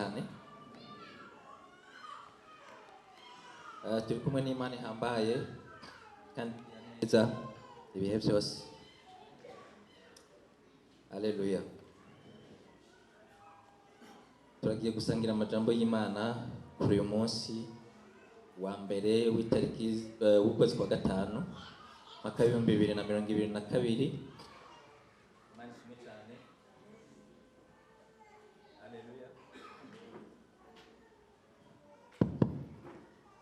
Cyane. Turi kumwe n'Imana ihambaye kandi igira neza ibihe byose. Haleluya. Turagiye gusangira amajambo y'Imana kuri uyu munsi wa mbere w'itariki w'ukwezi kwa gatanu, mwaka w'2022. Imana ishimwe cyane. Haleluya.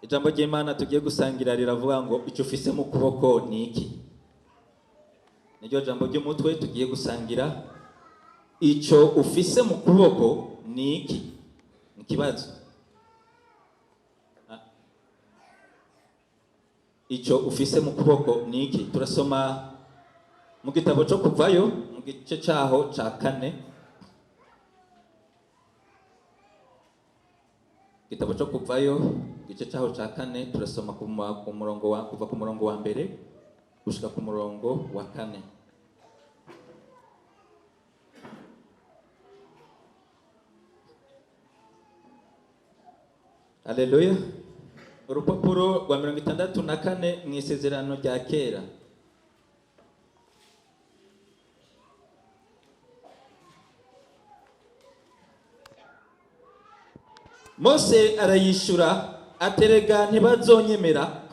Ijambo ry'Imana tugiye gusangira riravuga ngo: "Icyo ufise mu kuboko ni iki?" Niryo jambo ry'umutwe tugiye gusangira. Icyo ufise mu kuboko ni iki? Ni ikibazo. Ah. Icyo ufise mu kuboko ni iki? Turasoma mu gitabo cyo Kuvayo, mu gice cyaho cya kane. Igitabo cyo Kuvayo, igice cyaho cya kane, turasoma ku murongo wa kuva ku murongo wa mbere gushika ku murongo wa kane. Haleluya. Urupapuro rwa 64 mu Isezerano rya Kera. Mose arayishura aterega: "Ntibazonyemera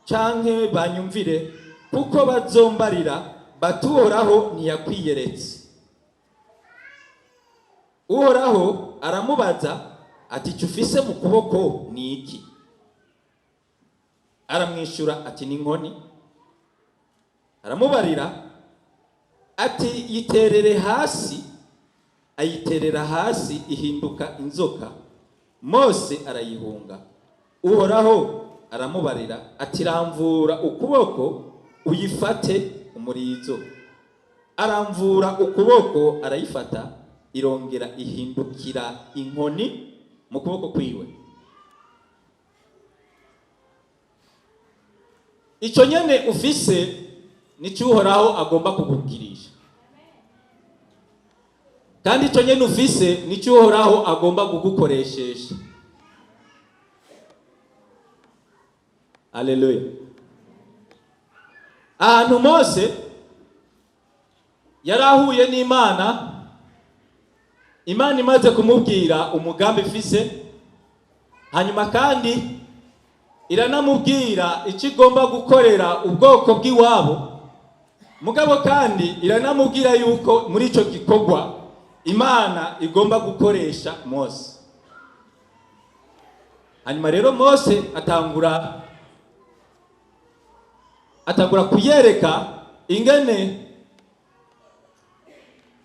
canke banyumvire, kuko bazombarira bati: 'Uhoraho ntiyakwiyeretse.'" Uhoraho aramubaza ati: "Icyo ufise mu kuboko ni iki?" Aramwishyura ati: "Ni inkoni." Aramubarira ati: "Yiterere hasi." Ayiterera hasi, ihinduka inzoka. Mose arayihunga. Uhoraho aramubarira ati: "Ramvura ukuboko, uyifate umurizo." Aramvura ukuboko, arayifata, irongera ihindukira inkoni mu kuboko kwiwe. Icyo nyene ufise nicyo Uhoraho agomba kukugirisha, kandi icyo nyene ufise nicyo Uhoraho agomba kugukoreshesha. Aleluya. Ahantu Mose yari ahuye n'Imana, Imana imaze kumubwira umugambi ifise, hanyuma kandi iranamubwira icyo igomba gukorera ubwoko bw'iwabo, mugabo kandi iranamubwira yuko muri icyo gikorwa Imana igomba gukoresha Mose. Hanyuma rero Mose atangura kuyereka ingene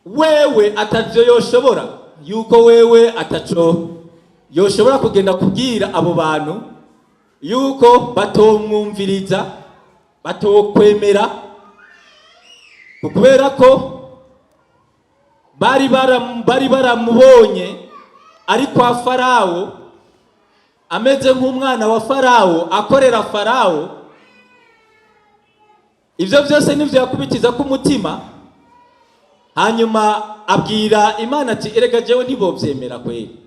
wewe atavyo yoshobora, yuko wewe ataco yoshobora kugenda kubwira abo bantu, yuko batomwumviriza, batokwemera, kubera ko bari baramubonye ari kwa Farawo, ameze nk'umwana wa Farawo, akorera Farawo. Ibyo byose nibyo yakubitiza ku mutima. Hanyuma abwira Imana ati: "Erega jewe ntibovyemera kweri.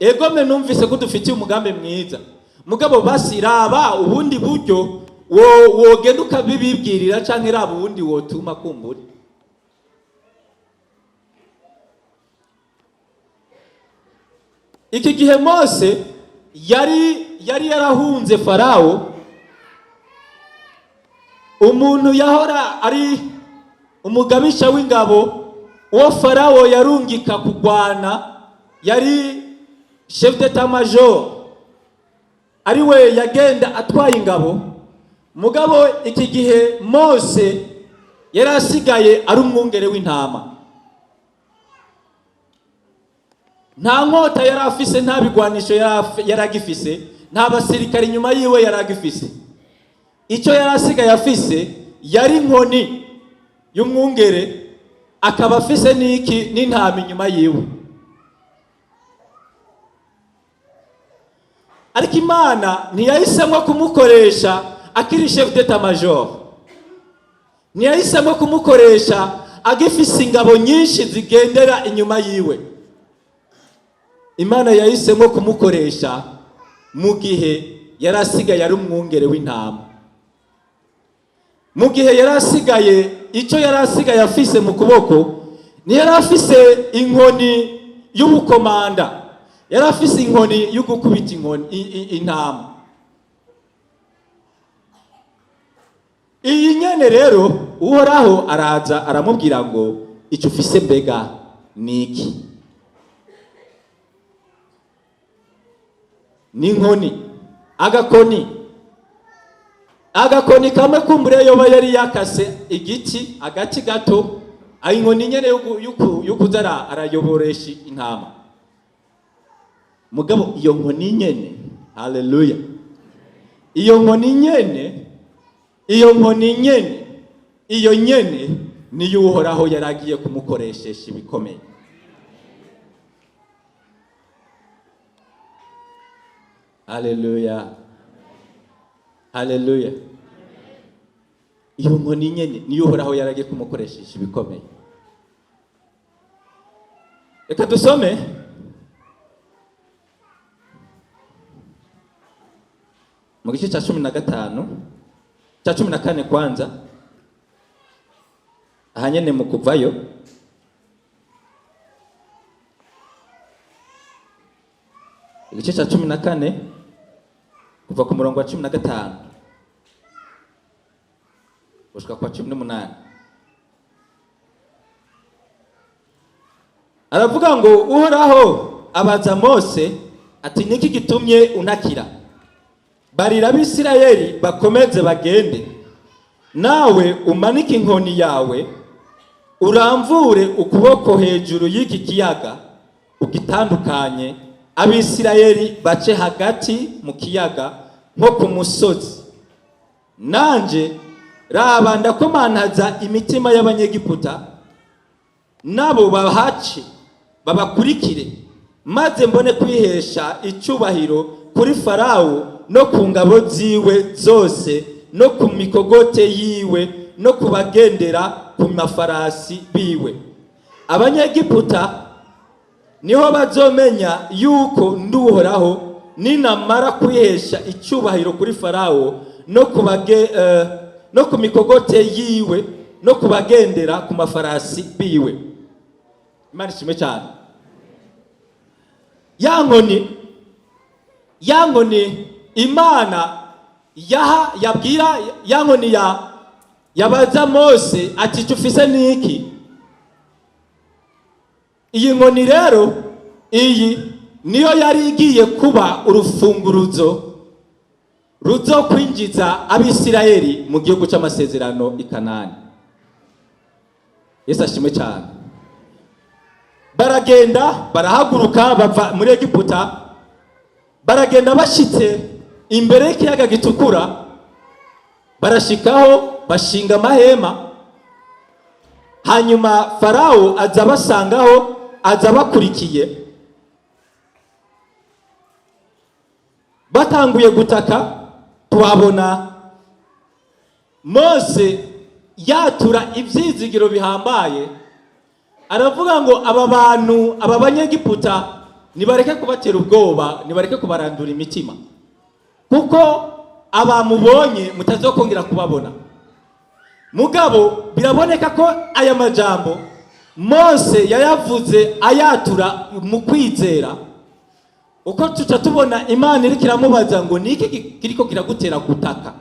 Egome numvise ko dufitiye umugambi mwiza, mugabo basi raba ubundi buryo wo wogenda ukabibibwirira, canke raba ubundi wotuma kumbure." Iki gihe Mose yari yarahunze Farawo, umuntu yahora ari umugabisha w'ingabo, uwo Farawo yarungika kugwana, yari chef d'état major, ari we yagenda atwaye ingabo. Mugabo iki gihe Mose yari asigaye ari umwungere w'intama. Nta nkota yari afise, nta bigwanisho yari agifise, nta basirikare inyuma yiwe yari agifise. Icyo yari asigaye afise yari inkoni y'umwungere, akaba afise n'iki? N'intama inyuma yiwe. Ariko Imana ntiyahisemo kumukoresha akiri chef d'état major, ntiyahisemo kumukoresha agifise ingabo nyinshi zigendera inyuma yiwe. Imana yahisemo kumukoresha mu gihe yari asigaye ari umwungere w'intama, mu gihe yari asigaye, icyo yari asigaye afise mu kuboko, ntiyari afise inkoni y'ubukomanda, yari afise inkoni yo gukubita inkoni intama. Iyi nyene rero, Uhoraho araza aramubwira ngo: "Icyo ufise mbega ni iki?" Ni inkoni, agakoni, agakoni kamwe. Kumbure yoba yari yakase igiti, agati gato, ayo inkoni nyene yo kuza arayoboresha intama. Mugabo iyo nkoni nyene, haleluya, iyo nkoni nyene, iyo nkoni nyene, iyo nyene niyo Uhoraho yari agiye kumukoreshesha ibikomeye. Haleluya, haleluya. Iyo nkoni nyene niyo Uhoraho yari agiye kumukoreshesha ibikomeye. Reka dusome mu gice cya 15, cya 14 kwanza, aha nyene mu Kuvayo. Igice cya 14, kuva ku murongo wa 15 gushika kwa 18, aravuga ngo: Uhoraho abaza Mose ati: "Niki gitumye untakira? Barira Abisirayeli bakomeze bagende. Nawe umanike inkoni yawe, uramvure ukuboko hejuru y'iki kiyaga, ugitandukanye, Abisirayeli bace hagati mu kiyaga nko ku musozi. Nanje raba, ndakomantaza imitima y'Abanyegiputa, nabo bahace babakurikire, maze mbone kwihesha icyubahiro kuri Farawo no ku ngabo ziwe zose no ku mikogote yiwe no ku bagendera ku mafarasi biwe. Abanyegiputa niho bazomenya yuko nduhoraho, ninamara kwihesha icyubahiro kuri Farawo no ku mikogote yiwe no ku bagendera ku mafarasi biwe." Imana ishimwe cyane. Ya nkoni, ya nkoni Imana yaha yabwira, ya nkoni ya yabaza Mose ati: "Icyo ufise ni iki?" Iyi nkoni rero, iyi niyo yari igiye kuba urufunguruzo ruzokwinjiza Abisirayeli mu gihugu cy'amasezerano i Kanani. Yesu ashimwe cyane. Baragenda, barahaguruka, bava muri Egiputa, baragenda. Bashitse imbere y'ikiyaga Gitukura, barashikaho, bashinga amahema. Hanyuma Farawo aza abasangaho, aza abakurikiye. Batanguye gutaka, tuhabona Mose yatura ibyizigiro bihambaye, aravuga ngo: "Aba bantu, aba Banyegiputa, nibareke kubatera ubwoba, nibareke kubarandura imitima, kuko abamubonye mutazokongera kubabona." Mugabo biraboneka ko aya majambo Mose yayavuze ayatura mu kwizera, uko tuca tubona Imana iriko iramubaza ngo: "Niki kiriko kiragutera gutaka?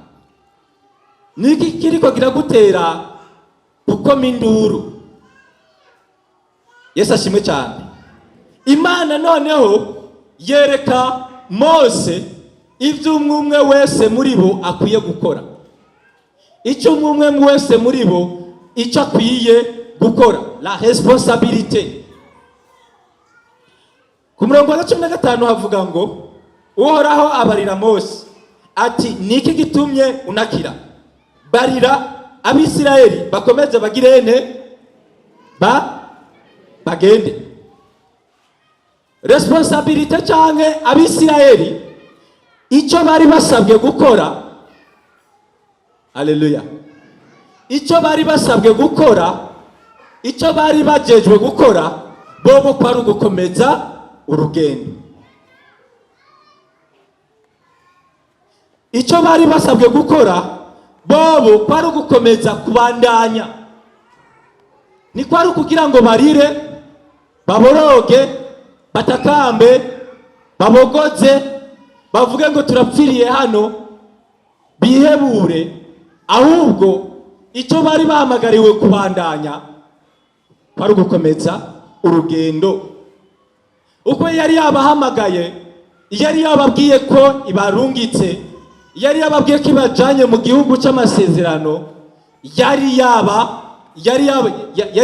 Niki kiriko kiragutera gukoma induru?" Yesu ashimwe cyane. Imana noneho yereka Mose ibyo umwe umwe wese muri bo akwiye gukora, icyo umwe umwe wese muri bo icyo akwiye gukora, la responsabilité. Ku murongo wa 15 havuga ngo: Uhoraho abarira Mose ati: "Niki gitumye unakira? Barira Abisirayeli bakomeze bagirene ba bagende." Responsabilité canke Abisirayeli icyo bari basabwe gukora, haleluya, icyo bari basabwe gukora, icyo bari bajejwe gukora bobo, kwari ugukomeza. urugendo. Icyo bari basabwe gukora bobo kwari ugukomeza kubandanya, ni kwari ukugira ngo barire, baboroge, batakambe, babogoze, bavuge ngo turapfiriye hano, bihebure. Ahubwo icyo bari bahamagariwe kubandanya kwari ugukomeza urugendo. Uko yari yabahamagaye, yari yababwiye ko ibarungitse, yari yababwiye ko ibajanye mu gihugu cy'amasezerano, yari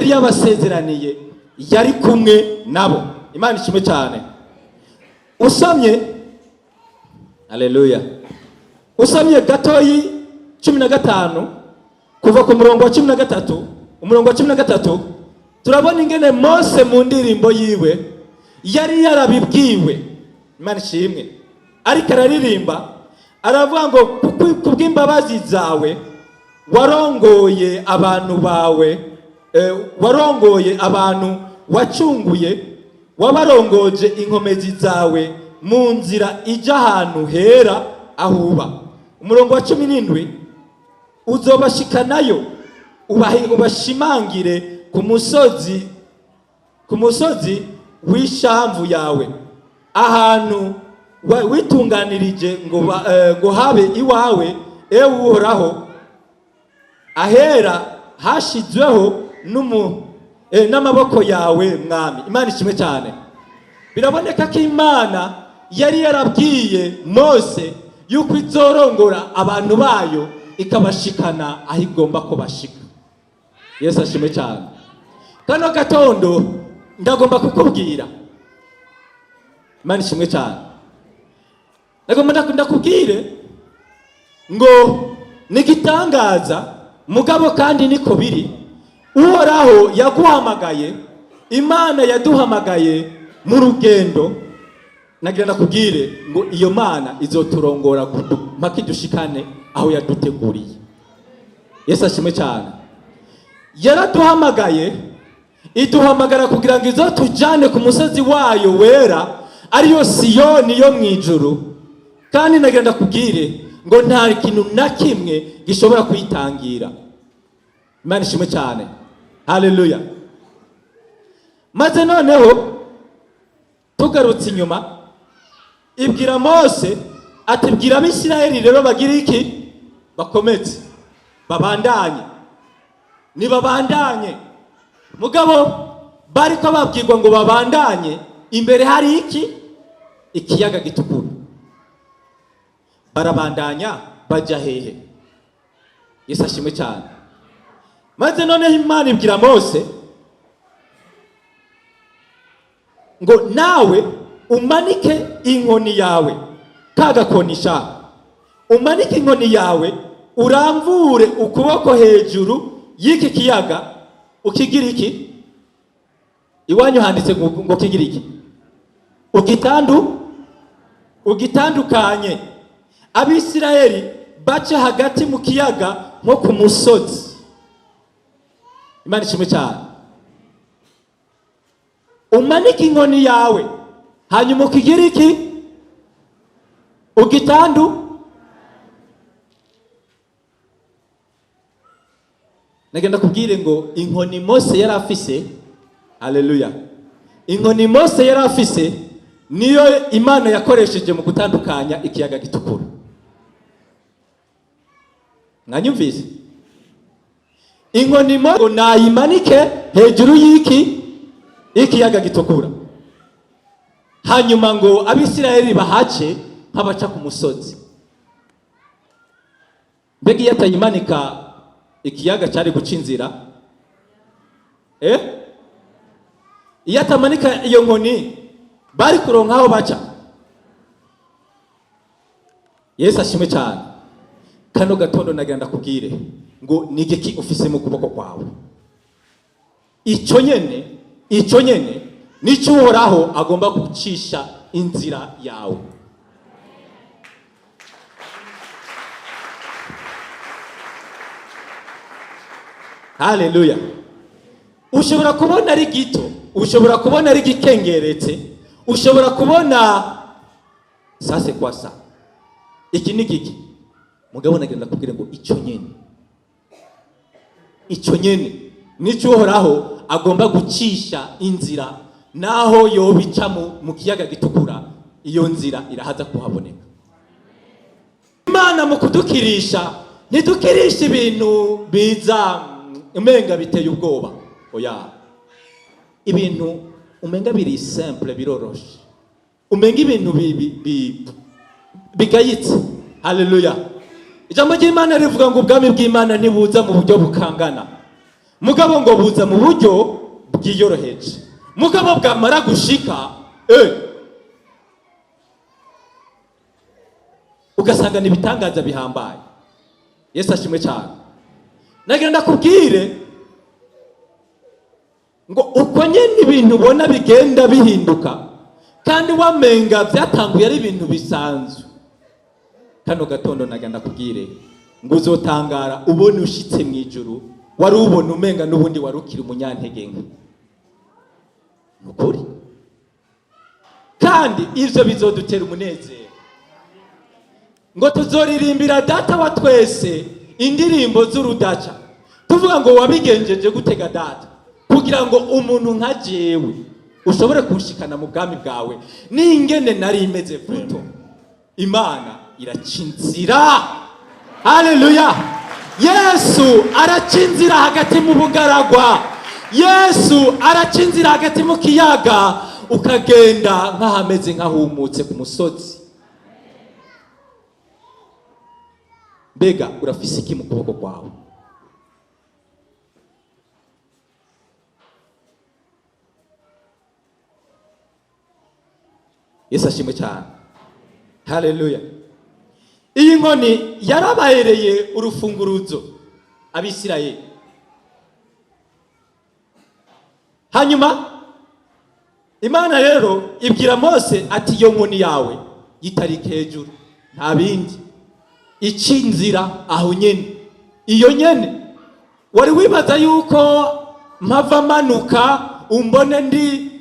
yabasezeraniye, yari kumwe nabo. Imana ishimwe cyane. Usomye, haleluya, usomye gatoyi 15, kuva ku murongo wa 13, umurongo wa 13, turabona ingene Mose mu ndirimbo yiwe yari yarabibwiwe. Imana ishimwe. Ariko araririmba aravuga ngo kubw'imbabazi zawe warongoye abantu bawe, warongoye abantu wacunguye, wabarongoje inkomezi zawe mu nzira ijya ahantu hera aho uba. Umurongo wa 17, uzobashikanayo ubashimangire ku musozi w'ishamvu yawe, ahantu witunganirije ngo habe iwawe, ewe Uhoraho, ahera hashizweho n'amaboko yawe, Mwami. Imana ishimwe cyane. Biraboneka ko Imana yari yarabwiye Mose yuko izorongora abantu bayo ikabashikana aho igomba ko bashika. Yesu ashimwe cyane. Kano gatondo ndagomba kukubwira, Imana ishimwe cyane, ndagomba ndakubwire ngo ni igitangaza, mugabo kandi niko biri. Uhoraho yaguhamagaye, Imana yaduhamagaye mu rugendo. Nagira ndakubwire ngo iyo Mana izoturongora mpaka idushikane aho yaduteguriye. Yesu ashimwe cyane. Yaraduhamagaye, iduhamagara kugira ngo izotujyane ku musozi wayo wera, ariyo Siyoni yo mu ijuru. Kandi nagira ndakubwire ngo nta kintu na kimwe gishobora kuyitangira. Imana ishimwe cyane, haleluya. Maze noneho tugarutse inyuma, ibwira Mose ati: "Bwira Abisirayeli rero bagira iki? Bakomeze babandanye." Nibabandanye, mugabo bariko babwirwa ngo babandanye, imbere hari iki? Ikiyaga Gitukura. Barabandanya bajya hehe? Yesu ashimwe cyane. Maze noneho Imana ibwira Mose ngo: "Nawe umanike inkoni yawe, ka gakoni sha, umanike inkoni yawe, uramvure ukuboko hejuru y'iki kiyaga." Ukigira iki? Iwanyu handitse ngo kigira iki? Ugitandukanye, Abisirayeli bace hagati mu kiyaga nko ku musozi. Imana ishimwe cyane. Umanike inkoni yawe, hanyuma ukigira iki? Ugitandu. Nagenda kubwire ngo inkoni Mose yari afise, haleluya, inkoni Mose yari afise niyo Imana yakoresheje mu gutandukanya ikiyaga Gitukura. Mwanyumvise? Inkoni Mose ngo nayimanike hejuru y'iki? Ikiyaga Gitukura, hanyuma ngo Abisirayeli bahace nk'abaca ku musozi. Mbega iyo atayimanika, ikiyaga cyari guca inzira? Iyo atamanika iyo nkoni, bari kuronka aho baca? Yesu ashimwe cyane. Kano gatondo nagira ndakubwire ngo ni igiki ufise mu kuboko kwawe? Icyo nyene, icyo nyene nicyo Uhoraho agomba gucisha inzira yawe. Haleluya. Ushobora kubona ari gito, ushobora kubona ari gikengeretse. Ushobora kubona ça c'est quoi ça, iki ni giki? Mugabo nagenda kubwira ngo icyo nyene, icyo nyene nicyo Uhoraho agomba gucisha inzira. Naho yobica mu kiyaga gitukura, iyo nzira irahaza kuhaboneka. Imana mu kudukirisha ntidukirisha ibintu biza umenga biteye ubwoba. Oya, ibintu umenga biri simple, biroroshe, umenga ibintu bigayitse. Haleluya! Ijambo ry'Imana rivuga ngo ubwami bw'Imana ntibuza mu buryo bukangana, mugabo ngo buza mu buryo bwiyoroheje, mugabo bwamara gushika ugasanga ni ibitangaza bihambaye. Yesu ashimwe cyane. Nagira ndakubwire ngo uko nyene ibintu ubona bigenda bihinduka, kandi wamenga byatanguye ari ibintu bisanzwe, kano gatondo nagira ndakubwire ngo uzotangara ubone ushitse mu ijuru, wari ubona umenga n'ubundi wari ukiri umunyantege nke. Ni ukuri, kandi ivyo bizodutera umunezero, ngo tuzoririmbira Data wa twese indirimbo z'urudaca, tuvuga ngo wabigenjeje gutega Data, kugira ngo umuntu nka jewe ushobore kunshikana mu bwami bwawe, n'ingene nari imeze vuto. Imana iraca inzira. Haleluya! Yesu araca inzira hagati mu bugaragwa. Yesu araca inzira hagati mu kiyaga, ukagenda nk'ahameze nk'ahumutse ku musozi. Mbega urafise iki mu kuboko kwawe? Yesu ashimwe cyane. Haleluya! Iyi nkoni yarabahereye urufunguruzo Abisirayeli. Hanyuma Imana rero ibwira Mose ati: "Iyo nkoni yawe yitarike hejuru, nta bindi, ica inzira aho nyene." Iyo nyene wari wibaza yuko mpava manuka umbone ndi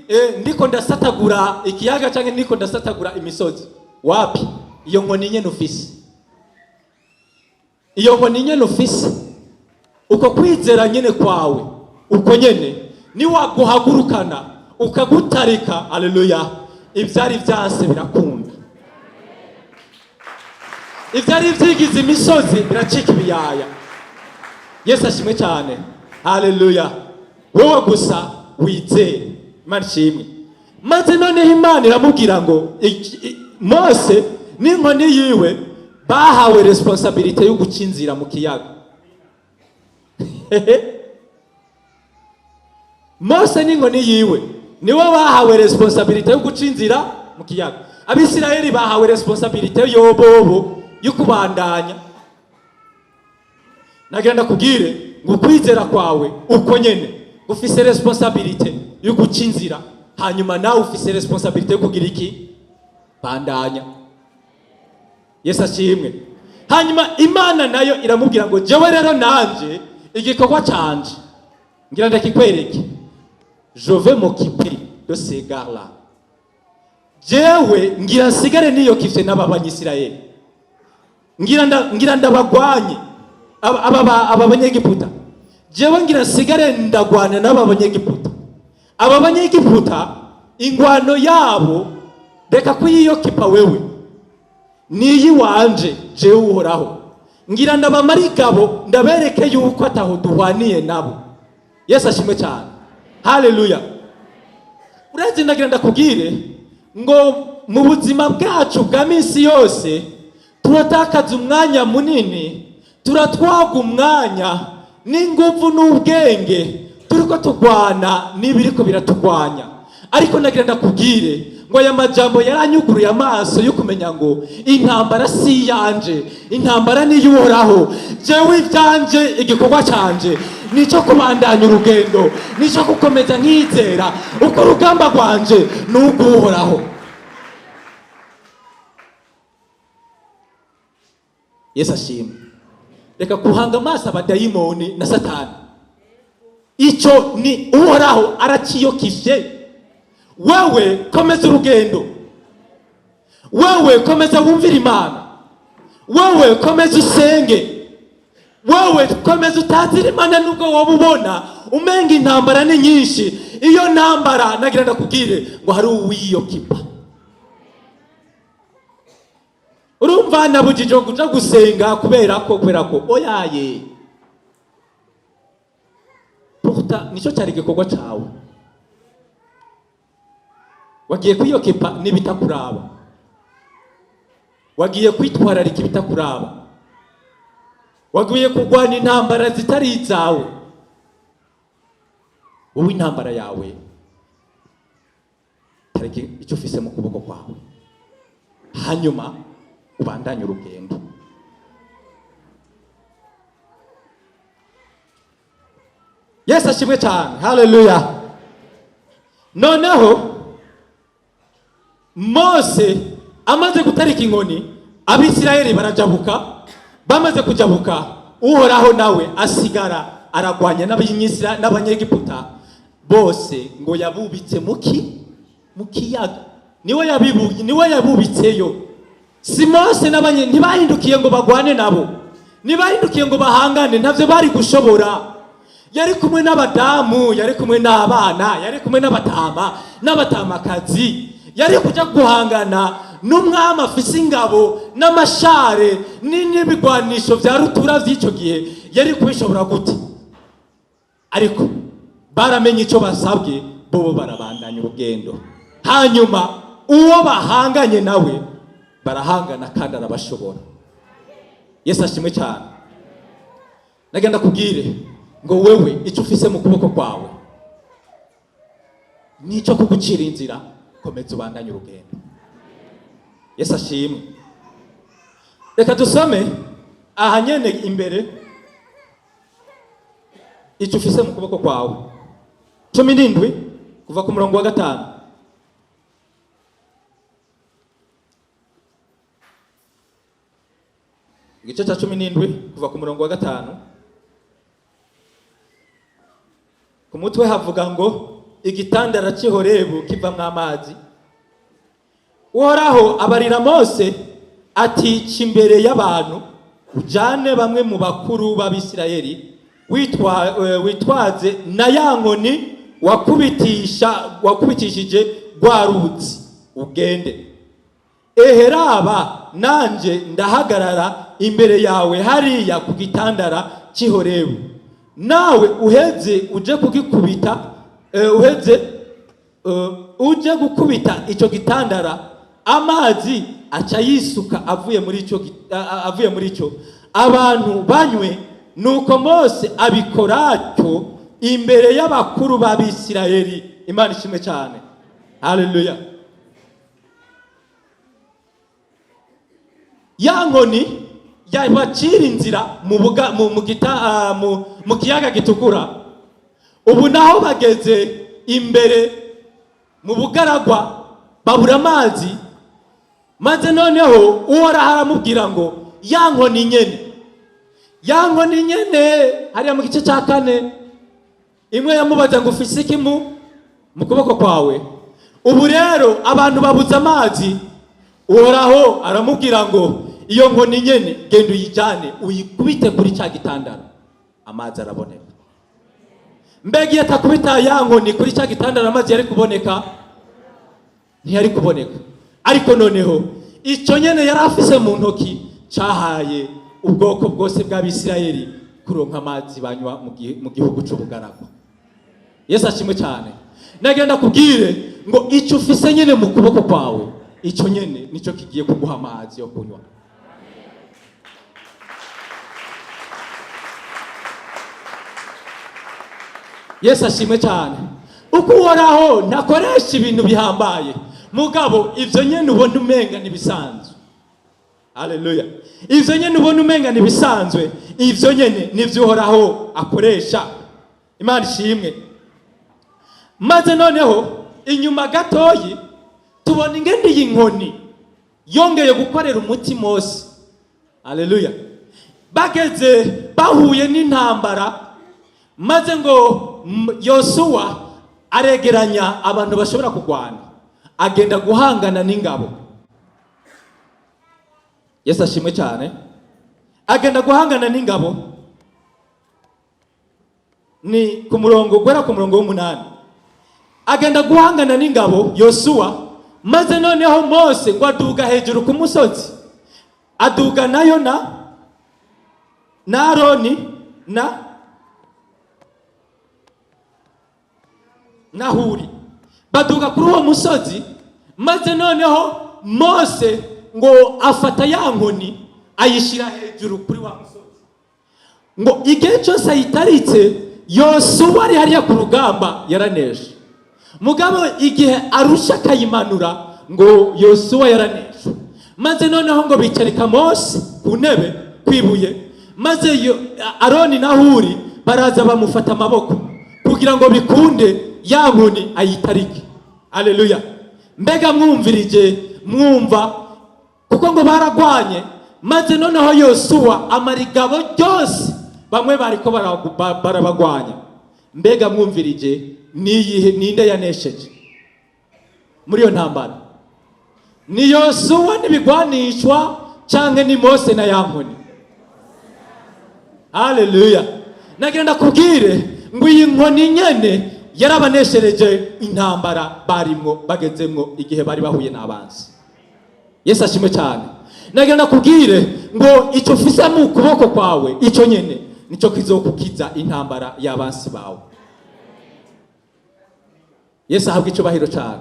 ndiko ndasatagura ikiyaga cyangwa ndiko ndasatagura imisozi. Wapi! Iyo nkoni nyene ufise, iyo nkoni nyene ufise, uko kwizera nyene kwawe, uko nyene niwaguhagurukana ukagutarika, haleluya, ibyari byanse birakunda, ibyari byigize imisozi biracika ibiyaya. Yesu ashimwe cyane. Haleluya! Wowe gusa wizere. Imana ishimwe. Maze noneho Imana iramubwira ngo Mose n'inkoni yiwe bahawe responsabilité yo guca inzira mu kiyaga. Mose n'inkoni yiwe nibo bahawe responsabilité yo guca inzira mu kiyaga. Abisirayeli bahawe responsabilité yobobo yo kubandanya. Nagira ndakubwire ngo ukwizera kwawe uko nyene ufise responsabilité yo guca inzira, hanyuma nawe ufise responsabilité yo kugira iki? Bandanya. Yesu ashimwe. Hanyuma Imana nayo iramubwira ngo: "Jewe rero nanje igikorwa canje ngira ndakikwereke. Je vais m'occuper de ces gars-là. Jewe ngira nsigare niyokifye n'aba Banyisirayeli, ngira ndabagwanye aba Banyegiputa. Jewe ngira nsigare ndagwana n'aba Banyegiputa. Aba Banyegiputa ingwano yabo reka kuyiyokipa wewe, niyi wanje jewe Uhoraho. Ngira ndabamara igabo, ndabereke yuko ataho duhwaniye nabo." Yesu ashimwe cyane. Haleluya! Uretse ndagira ndakubwire ngo mu buzima bwacu bwa minsi yose turatakaza umwanya munini, turatwaga umwanya n'ingufu n'ubwenge turiko turwana n'ibiriko biratugwanya. Ariko nagira ndakubwire ngo aya majambo yaranyuguruye amaso yo kumenya ngo intambara si iyanje, intambara ni iy'Uhoraho. Jewe ivyanje, igikorwa canje nico kubandanya urugendo, nico gukomeza nkizera uko urugamba rwanje ni urw'Uhoraho. Yesu ashimwe. Reka guhanga amaso abadayimoni na Satani. Icyo ni Uhoraho arakiyokishe. Wewe komeza urugendo, wewe komeza wumvire Imana, wewe komeza usenge, wewe komeza utazira Imana. Nubwo wowe ubona umenga intambara ni nyinshi, iyo ntambara nagira ndakubwire ngo hari uwiyokipa. Urumva nabujije kuja gusenga kubera ko oyaye, pourtant nicyo cyari igikorwa cawe. Wagiye kwiyokipa n'ibitakuraba, wagiye kwitwararika ibitakuraba, wagiye kurwana intambara zitari izawe. Wowe intambara yawe tariki icyo ufise mu kuboko kwawe, hanyuma ubandanye urugendo. Yesu ashimwe cyane, haleluya. Noneho Mose amaze gutarika inkoni, Abisirayeli barajabuka. Bamaze kujabuka, Uhoraho nawe asigara aragwanya n'Abanyegiputa bose, ngo yabubitse mu kiyaga. Niwe yabubitseyo, si Mose n'abanye. Ntibahindukiye ngo bagwane nabo, ntibahindukiye ngo bahangane, ntavyo bari gushobora. Yari kumwe n'abadamu, yari kumwe n'abana, yari kumwe n'abatama n'abatamakazi. Yari kuja guhangana n'umwami afise ingabo n'amashare n'ibigwanisho vya rutura vy'ico gihe? Yari kubishobora gute? Ariko baramenye icyo basabwe, bobo barabandanya urugendo, hanyuma uwo bahanganye nawe barahangana kandi arabashobora. Yesu ashimwe cyane. Nagenda kubwire ngo wewe icyo ufise mu kuboko kwawe nicyo kugucira inzira, komeza ubandanye urugendo. Yesu ashimwe. Reka dusome aha nyene imbere, icyo ufise mu kuboko kwawe, 17 kuva ku murongo wa 5. Igice cya 17 kuva ku murongo wa 5. Ku mutwe havuga ngo igitandara cy'i Horebu kivamwo amazi. Uhoraho abarira Mose ati: "Ca imbere y'abantu, ujane bamwe mu bakuru b'Abisirayeli, witwaze na ya nkoni wakubitishije rwa ruzi, ugende. Eheraba nanje ndahagarara imbere yawe hariya ku gitandara cy'i Horebu, nawe uheze uje kugikubita, uheze uje gukubita icyo gitandara, amazi aca yisuka avuye muri ico, abantu banywe." Nuko Mose abikora atyo imbere y'abakuru b'Abisirayeli. Imana ishimwe cyane, haleluya. Ya nkoni yabacira inzira mu buga, mu, mu, gita, ah, mu, mu kiyaga gitukura, ubu naho bageze imbere mu bugaragwa, babura amazi. Maze noneho Uhoraho aramubwira ngo ya nkoni nyene, ya nkoni nyene hariya mu gice cya 4, imwe yamubaza ngo: "Ufise iki mu kuboko kwawe?" Ubu rero abantu babuze amazi, Uhoraho aramubwira ngo iyo nkoni nyene genda uyijyane uyikubite kuri cya gitandara, amazi araboneka. Mbega iyo atakubita ya nkoni kuri cya gitandara, amazi yari kuboneka? Ntiyari kuboneka. Ariko noneho icyo nyene yari afise mu ntoki cahaye ubwoko bwose bw'Abisirayeli kuronka amazi banywa mu gihugu c'ubugaragwa. Yesu ashimwe cyane. Nagenda kubwire ngo icyo ufise nyene mu kuboko kwawe, icyo nyene nicyo kigiye kuguha amazi yo kunywa. Yesu ashimwe cyane. Uko Uhoraho ntakoresha ibintu bihambaye, mugabo ivyo nyene ubona umenga nibisanzwe, haleluya, ivyo nyene ubona umenga nibisanzwe, ivyo nyene nivyo Uhoraho akoresha. Imana ishimwe. Maze noneho inyuma gatoyi tubona ingene iyi nkoni yongeye gukorera umuti Mose, haleluya. Bageze bahuye n'intambara, maze ngo Yosuwa Aregeranya abantu bashobora kurwana, agenda guhangana n'ingabo. Yesu ashimwe cyane. Agenda guhangana n'ingabo, ni ku murongo, guhera ku murongo w'8. Agenda guhangana n'ingabo Yosuwa. Maze noneho Mose ngo aduga hejuru ku musozi, aduga nayo na Aroni na Huri, baduga kuri uwo musozi. Maze noneho Mose ngo afata ya nkoni, ayishyira hejuru kuri wa musozi, ngo igihe cyose ayitaritse, Yosuwa ari hariya ku rugamba yaranesha. Mugabo igihe arusha akayimanura, ngo Yosuwa yaranesha. Maze noneho ngo bicarika Mose ku ntebe kwibuye, maze Aroni na Huri baraza bamufata amaboko kugira ngo bikunde ya nkoni ayitarike. Haleluya! Mbega mwumvirije, mwumva kuko ngo baragwanye, maze noneho Yosuwa amara igabo ryose bamwe bariko barabagwanya. Mbega mwumvirije, niyihe, ninde yanesheje muri iyo ntambara? Ni Yosuwa n'ibigwanishwa, canke ni Mose na ya nkoni? Haleluya! Nagira ndakubwire ngo iyi nkoni nyene yarabaneshereje intambara barimwo, bagezemwo, igihe bari bahuye n'abanzi. Yesu ashimwe cyane. Nagira ndakubwire ngo icyo ufise mu kuboko kwawe, icyo nyene nicyo kizokukiza intambara y'abansi bawe. Yesu ahabwa icyubahiro cyane.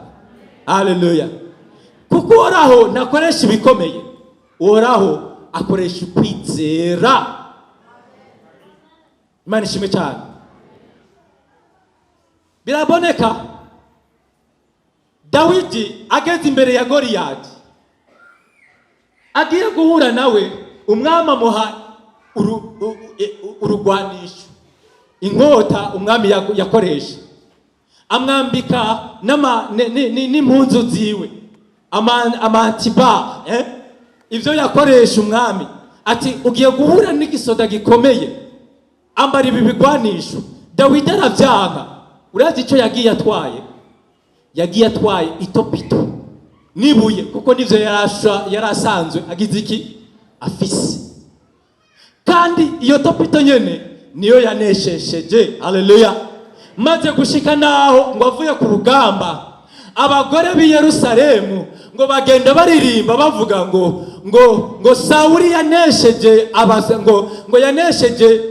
Haleluya! Kuko Uhoraho ntakoresha ibikomeye, Uhoraho akoresha ukwizera. Imana ishimwe cyane. Biraboneka, Dawidi ageze imbere ya Goliyadi, agiye guhura nawe, umwami amuha urugwanisho, inkota umwami yakoresha, amwambika n'impunzu ziwe, amantiba, eh? Ibyo yakoresha. Umwami ati: "Ugiye guhura n'igisoda gikomeye, ambara ibi bigwanisho." Dawidi arabyanga. Urazi icyo yagiye atwaye? Yagiye atwaye itopito n'ibuye, kuko nivyo yari asanzwe agize iki afise. Kandi iyo topito nyene niyo yaneshesheje. Haleluya! Maze gushika naho ngo avuye ku rugamba, abagore b'i Yerusalemu ngo bagenda baririmba bavuga ngo Sawuli yanesheje ngo yanesheje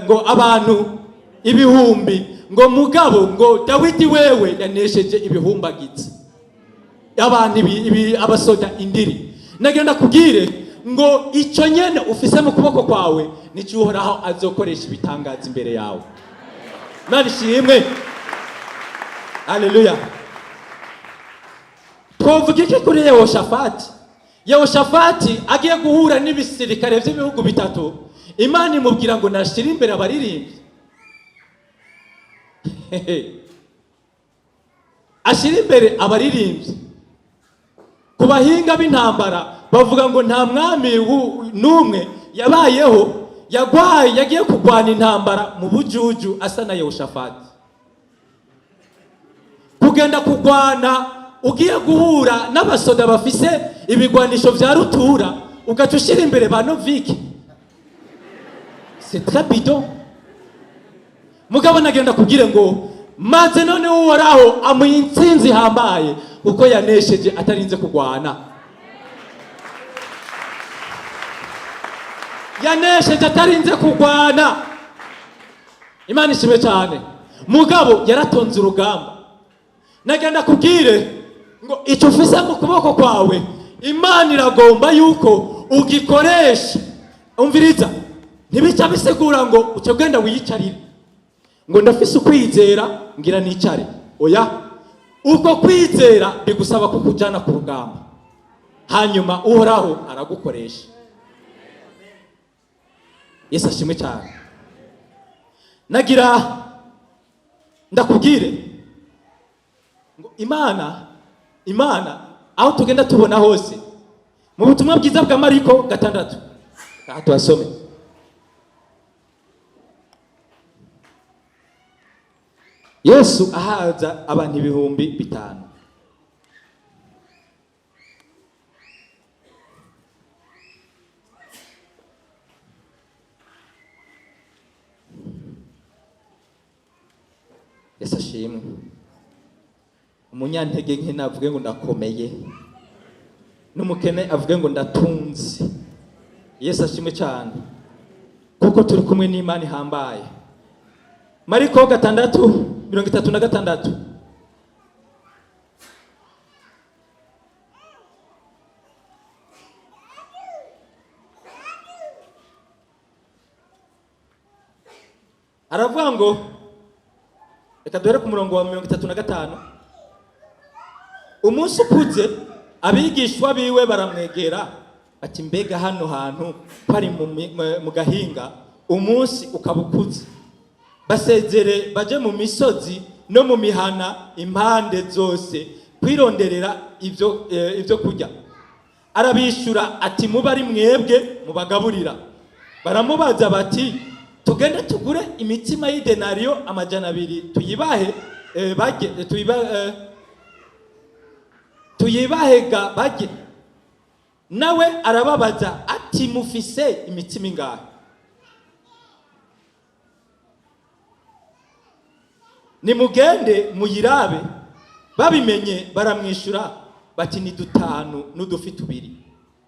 ngo abantu ibihumbi, ngo mugabo ngo Dawidi wewe yanesheje ibihumbagizi abantu ibi abasoda indiri. Nagenda kubwire ngo icyo nyene ufise mu kuboko kwawe nicyo Uhoraho azokoresha ibitangaza imbere yawe. Imana ishimwe. Haleluya! Twovuga iki kuri Yehoshafati? Yehoshafati agiye guhura n'ibisirikare by'ibihugu bitatu, Imana imubwira ngo nashyire imbere abaririmbyi, ashyire imbere abaririmbyi. Ku bahinga b'intambara bavuga ngo nta mwami n'umwe yabayeho yagwaye, yagiye kurwana intambara mu bujuju asa na Yehoshafati. Kugenda kurwana, ugiye guhura n'abasoda bafise ibigwanisho vya rutura, ugaca ushyira imbere ba novike, c'est très bidon. Mugabo nagenda kubwire ngo maze none Uhoraho amuha intsinzi ihambaye, kuko yanesheje atarinze kurwana, yanesheje atarinze kurwana. Imana ishimwe cyane. Mugabo yaratonze urugamba. Nagenda kubwire ngo icyo ufise mu kuboko kwawe, Imana iragomba yuko ugikoresha. Umviriza, ntibica bisigura ngo uce ugenda wiyicarire ngo ndafise ukwizera, ngira nicare. Oya, uko kwizera bigusaba kukujyana ku rugamba, hanyuma Uhoraho aragukoresha. Yesu ashimwe cyane. Nagira ndakubwire ngo Imana aho tugenda tubona hose mu butumwa bwiza bwa Mariko 6, aha tuhasome. Yesu ahaza abantu 5000. Yesu ashimwe. Umunyantege nke navuge ngo ndakomeye, n'umukene avuge ngo ndatunze. Yesu ashimwe cyane, kuko turi kumwe n'Imana ihambaye. Mariko 6:36. Aravuga ngo reka duhere ku murongo wa 35. Umunsi ukuze abigishwa biwe baramwegera bati mbega hano hantu pari mu gahinga, umunsi ukaba ukuze, basezere baje mu misozi no mu mihana impande zose kwironderera ibyo kurya. Arabishura ati muba ari mwebwe mubagaburira. Baramubaza bati tugende tugure imitsima y'idenariyo 200 tuyibahe bajye, tuyibahega bajye. Nawe arababaza ati mufise imitsima ingahe? Nimugende muyirabe. Babimenye baramwishura bati ni dutanu n'udufi tubiri.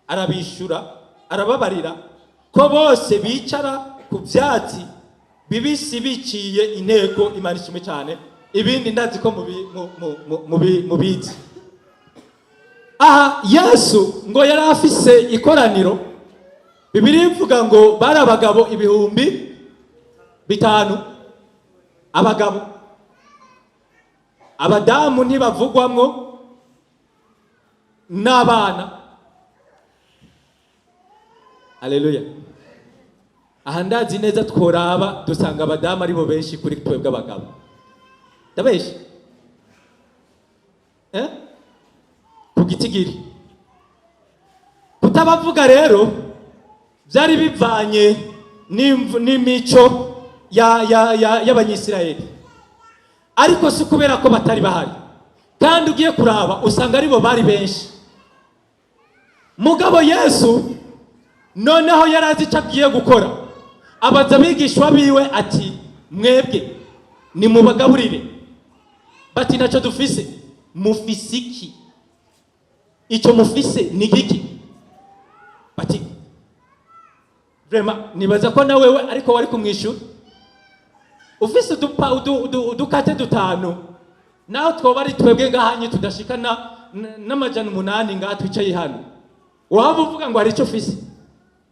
Arabishura arababarira ko bose bicara ku byatsi bibisi biciye inteko. Imana ishimwe cyane. Ibindi ndazi ko mubizi. Aha Yesu ngo yari afise ikoraniro, Bibiliya ivuga ngo bari abagabo 5000. Abagabo, abadamu ntibavugwamwo, n'abana. Haleluya. Aha ndazi neza tworaba dusanga abadamu aribo benshi kuri twebwe abagabo. Ndabeshe? Ku gitigiri. Kutabavuga rero byari bivanye n'imico y'Abanyisirayeli. Ariko si kubera ko batari bahari. Kandi ugiye kuraba usanga aribo bari benshi. Mugabo Yesu noneho yarazi icyo agiye gukora. Abaza abigishwa biwe ati mwebwe nimubagaburire. Bati ntacyo dufise. Mufise iki? Icyo mufise ni giki? Bati vraiment nibaza ko na wewe ariko wari kumwishura. Ufise udukate dutanu, naho twoba ari twebwe ngahanye tudashikana n'800 ngaha twicaye hano, waba uvuga ngo hari icyo ufise,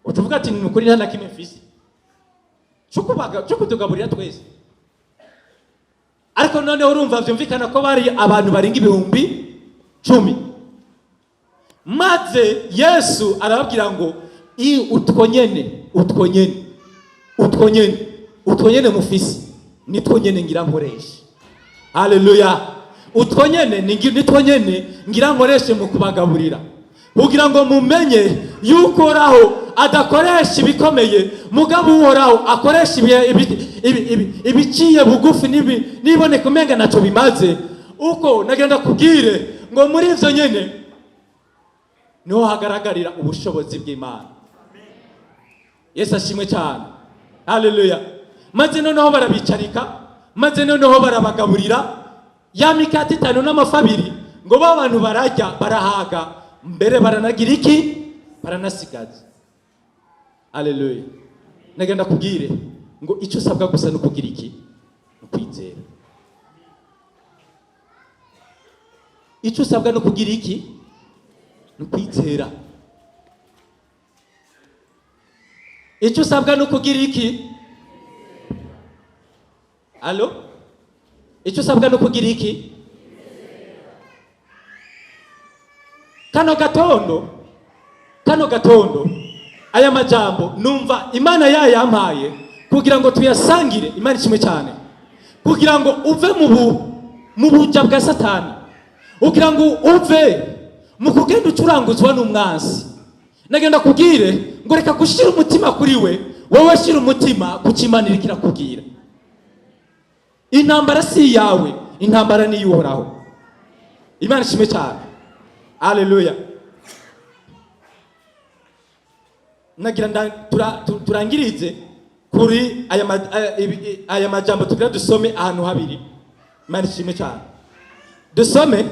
utuvuga ati ni ukuri nta na kimwe mfise cyo kutugaburira twese. Ariko noneho urumva byumvikana ko bari abantu barenga 10,000. Maze Yesu arababwira ngo utwo nyene, utwo nyene, utwo nyene, utwo nyene mufise nitwo nyene ngira nkoreshe. Haleluya. Utwo nyene nitwo nyene ngira nkoreshe mu kubagaburira, kugira ngo mumenye yuko Uhoraho adakoresha ibikomeye, mugabo Uhoraho akoresha ibiciye bugufi niboneka umenga ntacyo bimaze. Uko nagenda kubwire ngo muri ivyo nyene niho hagaragarira ubushobozi bw'Imana. Yesu ashimwe cyane. Haleluya. Maze noneho barabicarika, maze noneho barabagaburira ya mikate 5 n'amafi 2, ngo ba bantu barajya barahaga, mbere baranagira iki? Baranasigaza. Haleluya. Nagenda kubwire ngo icyo usabwa gusa no kugira iki? No kwizera. Icyo usabwa no kugira iki? No kwizera. Icyo usabwa no kugira iki? Allo? Icyo usabwa no kugira iki? Kano gatondo aya majambo numva Imana yayampaye kugira ngo tuyasangire. Imana ishimwe cyane. Kugira ngo uve mu buja bwa Satani, kugira ngo uve mu kugenda ucuranguzwa n'umwansi. Nagenda kubwire ngo reka gushira umutima kuri we, wowe shira umutima ku cyo Imana iriko irakubwira. Intambara si iyawe, intambara ni iy'Uhoraho. Imana ishimwe cyane, aleluya. Nagira turangirize kuri aya majambo tugira dusome ahantu habiri. Imana ishimwe cyane. Dusome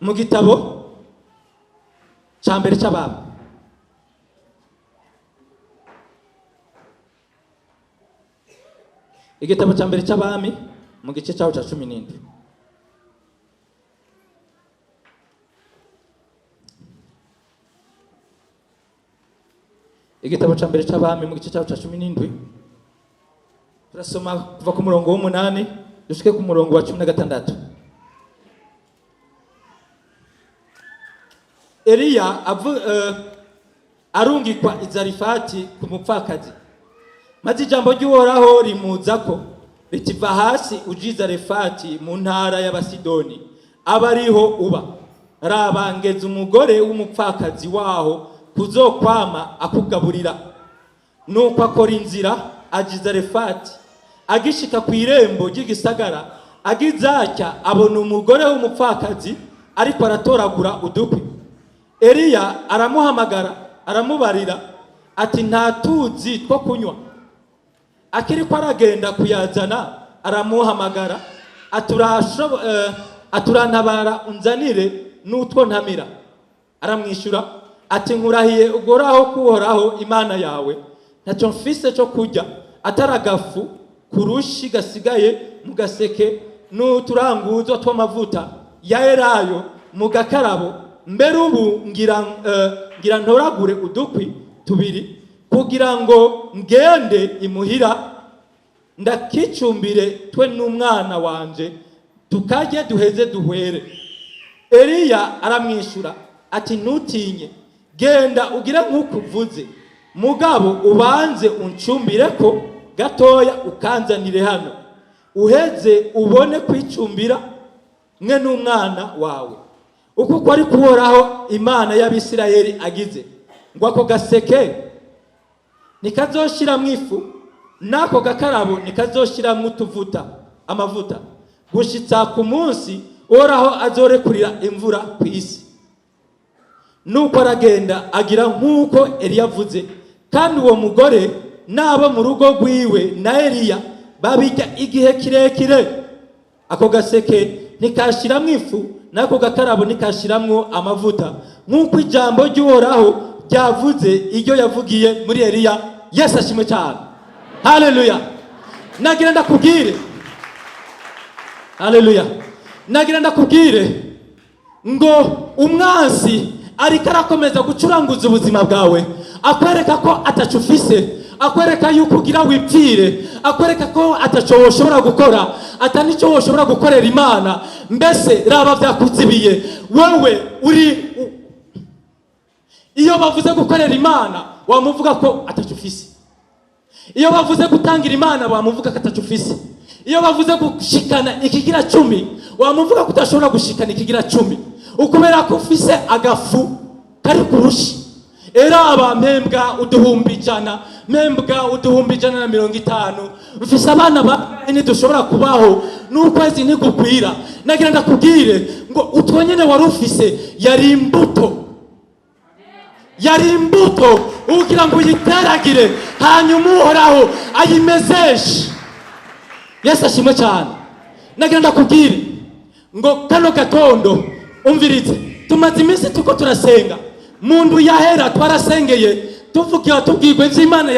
mu gitabo cya mbere cy'Abami, igitabo cya mbere cy'Abami, mu gice cyaho cya 17. Igitabo cya mbere cy'Abami, mu gice cyaho cya 17, turasoma kuva ku murongo w'8 dushike ku murongo wa 16. Eliya arungikwa i Zarifati ku mupfakazi, maze ijambo ry'Uhoraho rimuzako riti: "Va hasi uje i Zarefati mu ntara y'Abasidoni, aba ariho uba. Raba, ngeze umugore w'umupfakazi waho kuzokwama akugaburira." Nuko akora inzira aja i Zarefati. Agishika ku irembo ry'igisagara, agizacya abona umugore w'umupfakazi ariko aratoragura udukwi. Eliya aramuhamagara, aramubarira ati: "Nta tuzi two kunywa?" Akiriko aragenda kuyazana, aramuhamagara ati: "Urantabara unzanire n'utwo ntamira." Aramwishyura ati: "Nkurahiye Uhoraho kuhoraho Imana yawe, ntacyo mfise cyo kurya atari agafu kurushi gasigaye mu gaseke n'uturanguzo tw'amavuta ya elayo mu gakarabo. Mbere ubu ngira ntoragure udukwi tubiri kugira ngo ngende imuhira, ndakicumbire twe n'umwana wanje, tukarye duheze duhwere." Eliya aramwishyura ati: "Ntutinye, genda ugire nk'uko uvuze, mugabo ubanze uncumbire ko gatoya ukanzanire hano, uheze ubone kwicumbira mwe n'umwana wawe. Uko uko ari kuhoraho Imana y'Abisirayeli agize ngo: ako gaseke ntikazoshiramwo ifu, n'ako gakarabo ntikazoshiramwo utuvuta amavuta, gushitsa ku munsi Uhoraho azorekurira imvura ku isi." Nuko aragenda agira nk'uko Eliya avuze, kandi uwo mugore n'abo mu rugo rwiwe na Eliya babijya igihe kirekire. Ako gaseke ntikashiramwo ifu, n'ako gakarabo ntikashiramwo amavuta, nk'uko ijambo ry'Uhoraho ryavuze iryo yavugiye muri Eliya. Yesu ashimwe cyane, haleluya. Nagira ndakubwire, haleluya, nagira ndakubwire ngo umwansi ariko arakomeza gucuranguza ubuzima bwawe, akwereka ko ataco ufise, akwereka yuko ugira wipfire, akwereka ko ataco woshobora gukora, ata n'icyo woshobora gukorera Imana. Mbese raba byakuzibiye wewe uri iyo bavuze gukorera Imana wamuvuga ko ataco ufise, iyo bavuze gutangira Imana wamuvuga ko ataco ufise, iyo bavuze gushikana ikigira cumi wamuvuga ko udashobora gushikana ikigira cumi, ukubera ko ufise agafu kari ku rushi. Eraba, mpembwa 100,000, mpembwa 150,000, mfise abana bangahe, ntidushobora kubaho, n'ukwezi ntigukwira. Nagira ndakubwire ngo utwo nyene wari ufise yari imbuto, yari imbuto ugira ngo uyiteragire, hanyuma Uhoraho ayimezeshe. Yesu ashimwe cyane. Nagira ndakubwire ngo kano gatondo umvirize, tumaze iminsi tuko turasenga. Mu ndwi yahera twarasengeye, tuvugira, tubwirwa ivy'Imana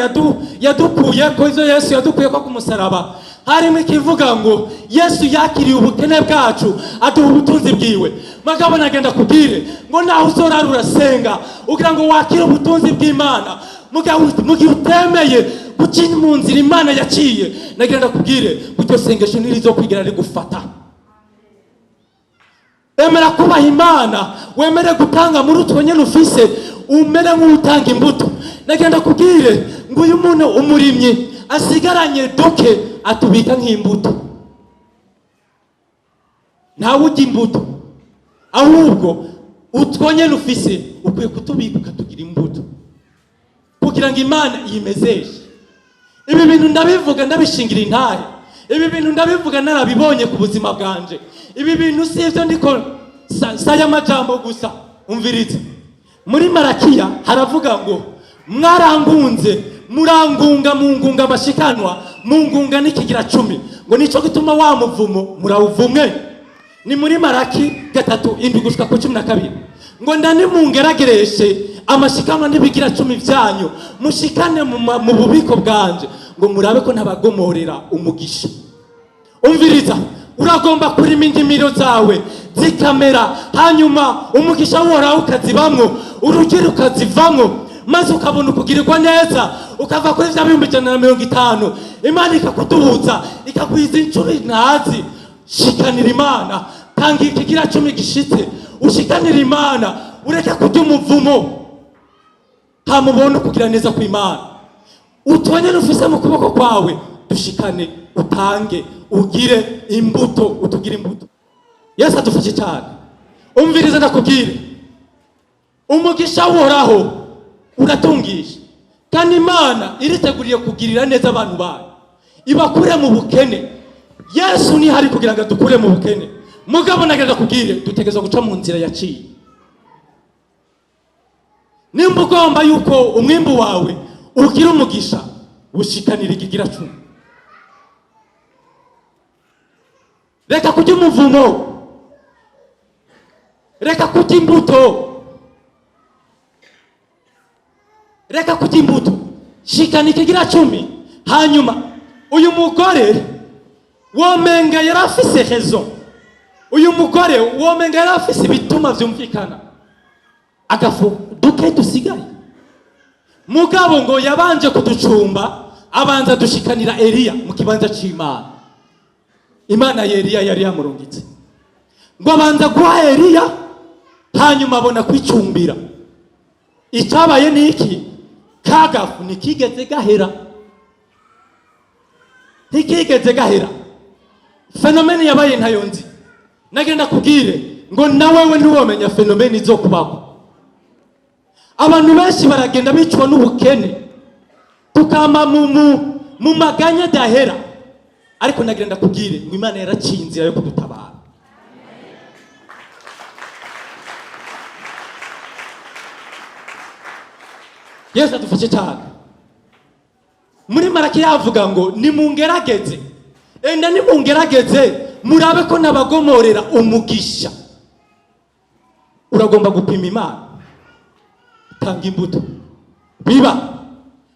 yadukuye ko, ivyo Yesu yadukuye ko ku musaraba. Harimo ikivuga ngo Yesu yakiriye ubukene bwacu, aduha ubutunzi bwiwe. Magabo, nagenda kubwire ngo naho uzorara urasenga ugira ngo wakire ubutunzi bw'Imana, mu gihe utemeye guca mu nzira Imana yaciye, nagenda kubwire ngo iryo sengesho ntirizokwigera rigufata. Emera kubaha Imana, wemere gutanga muri utwo nyene ufise, umere nk'utanga imbuto. Nagenda kubwire ngo uyu muntu umurimyi asigaranye duke atubika nk'imbuto. Ntawe urya imbuto, ahubwo utwo nyene ufise ukwiye kutubika ukatugira imbuto kugira ngo Imana yimezeshe. Ibi bintu ndabivuga ndabishingira intahe. Ibi bintu ndabivuga narabibonye ku buzima bwanje. Ibi bintu si ibyo ndiko saya amajambo gusa. Umviriza, muri Marakiya haravuga ngo mwarangunze, murangunga, mungunga amashikanwa, mungunga n'ikigira cumi, ngo nico gituma wa muvumo murawuvumwe. Ni muri Maraki 3:7 gushika ku 12, ngo ndanimungeragereshe amashikanwa n'ibigira cumi byanyu, mushikane mu bubiko bwanje, ngo murabe ko ntabagomorera umugisha. Umviriza, uragomba kurima indimiro zawe zikamera, hanyuma umugisha w'Uhoraho ukazibamwo, urugira ukazivamwo, maze ukabona ukugirirwa neza, ukava kuri vya 150,000, Imana ikakuduhuza, ikakwiza inshuro ntazi. Shikanira Imana, tanga ikigira cumi gishitse, ushikanira Imana, ureke kurya umuvumo, ntamubona ukugira neza kw'Imana. Utwanye ufise mu kuboko kwawe dushikane, utange, ugire imbuto, utugire imbuto. Yesu adufashe cyane. Umviriza ndakubwire, umugisha w'Uhoraho uratungisha, kandi Imana iriteguriye kugirira neza abantu bayo, ibakure mu bukene. Yesu ntihari kugira ngo adukure mu bukene, mugabo nagira kubwire, dutegerezwa guca mu nzira yaciye. Nimba ugomba yuko umwimbu wawe ugira umugisha, ushikanira ikigira cumi. Reka kurya umuvumo, reka kurya imbuto, reka kurya imbuto, shikana ikigira cumi. Hanyuma uyu mugore womenga yari afise raison, uyu mugore womenga yari afise ibituma vyumvikana, agafu duke dusigaye, mugabo ngo yabanje kuducumba, abanza dushikanira Eliya mu kibanza c'Imana. Imana ya Eliya yari yamurungitse, ngo abanza guha Eliya, hanyuma abona kwicumbira. Icabaye ni iki? Kagafu ntikigeze gahera, ntikigeze gahera. Phénomène yabaye ntayo nzi. Nagenda kubwire ngo nawewe ntiwomenya phénomène izokubako. Abantu benshi baragenda bicwa n'ubukene, tukama mu maganya adahera, ariko nagira ndakubwire ngo Imana yaraciye inzira yo kudutabara. Yesu adufashe cyane. Muri Maraki yavuga ngo nimungerageze, enda nimungerageze murabe ko nabagomorera umugisha. Uragomba gupima Imana, tanga imbuto, biba,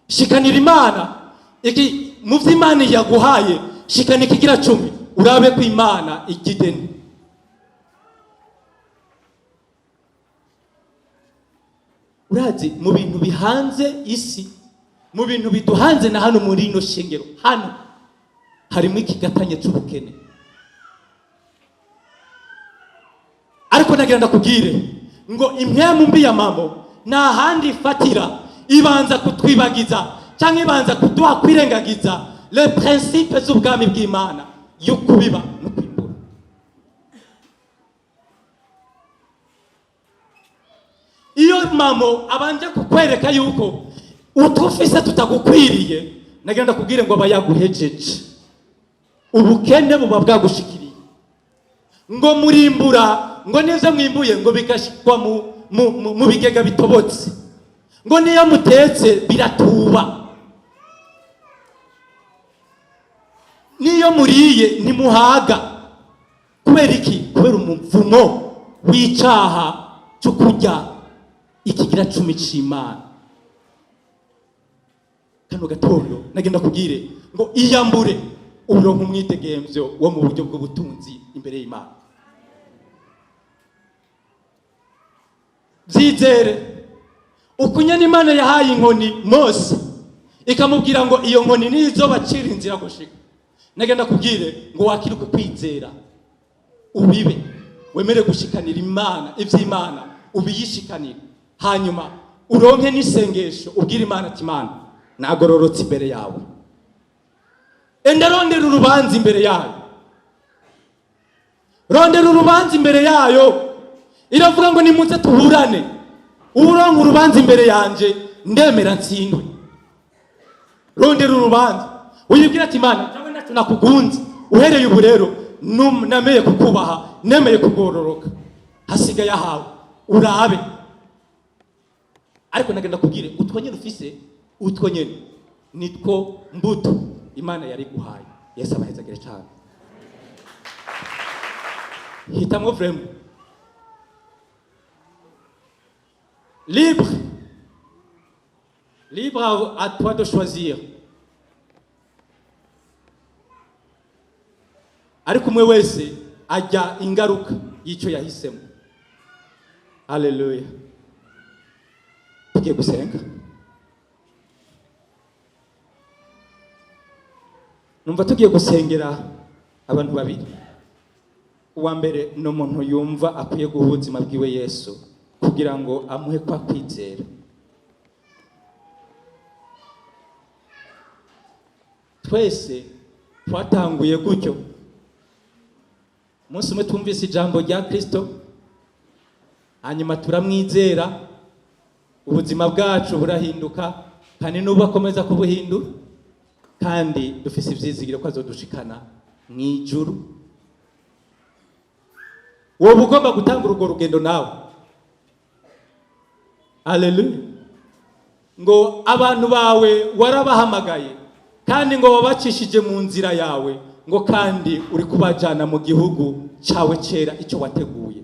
shikanira Imana iki mu vy'Imana yaguhaye, shikana ikigira cumi, urabe ko Imana igideni. Urazi mu bintu bihanze isi, mu bintu biduhanze na hano muri ino shengero, hano harimo ikigatanya c'ubukene. Ariko nagira ndakubwire ngo impwemu mbi ya mamo nta handi ifatira, ibanza kutwibagiza cyangwa ibanza kuduha kwirengagiza le principe z'ubwami bw'Imana yo kubiba no kwimbura. Iyo mamo abanje kukwereka yuko utufise tutagukwiriye, nagira ndakubwire ngo aba yaguhejeje, ubukene buba bwagushikiriye. Ngo murimbura, ngo n'ivyo mwimbuye ngo bigashikwa mu bigega bitobotse, ngo niyo mutetse biratuba, niyo muriye ntimuhaga. Kubera iki? Kubera umuvumo w'icaha cyo kurya ikigira cumi c'Imana. Kano gatondo nagenda kubwire ngo iyambure, uronke umwidegemvyo wo mu buryo bw'ubutunzi imbere y'Imana. Byizere ukunyana Imana yahaye inkoni Mose, ikamubwira ngo iyo nkoni nizo bacira inzira gushika. Nagenda kubwire ngo wakire uku kwizera, ubibe, wemere gushikanira Imana ivy'Imana, ubiyishikanire, hanyuma uronke n'isengesho, ubwire Imana ati Imana nagororotse imbere yawe, enda rondera urubanza imbere yayo, rondera urubanza imbere yayo. Iravuga ngo nimuze tuburane, uronke urubanza imbere yanje ndemera ntsindwe. Rondera urubanza, uyibwira ati Imana Nakugunze uhereye ubu rero, nemeye kukubaha, nemeye kugororoka, hasigaye ahawe urabe. Ariko nagenda kubwire, utwo nyene ufise, utwo nyene nitwo mbuto Imana yari guhaye. Yesu abahezagire cyane. Hitamwo vraiment libre, libre à toi de choisir. Ariko umwe wese ajya ingaruka y'icyo yahisemo. Haleluya! Tugiye gusenga. Numva tugiye gusengera abantu babiri. Uwa mbere ni umuntu yumva akwiye guha ubuzima bwiwe Yesu kugira ngo amuhe kwa kwizera. Twese twatanguye gutyo. Umunsi umwe twumvise ijambo rya Kristo, hanyuma turamwizera, ubuzima bwacu burahinduka, kandi n'ubu akomeza kubuhindura, kandi dufise ivyizigiro ko azodushikana mw'ijuru. Wowe ugomba gutanga urwo rugendo nawe. Haleluya! Ngo abantu bawe warabahamagaye, kandi ngo wabacishije mu nzira yawe, ngo kandi uri kubajana mu gihugu cyawe cyera, icyo wateguye.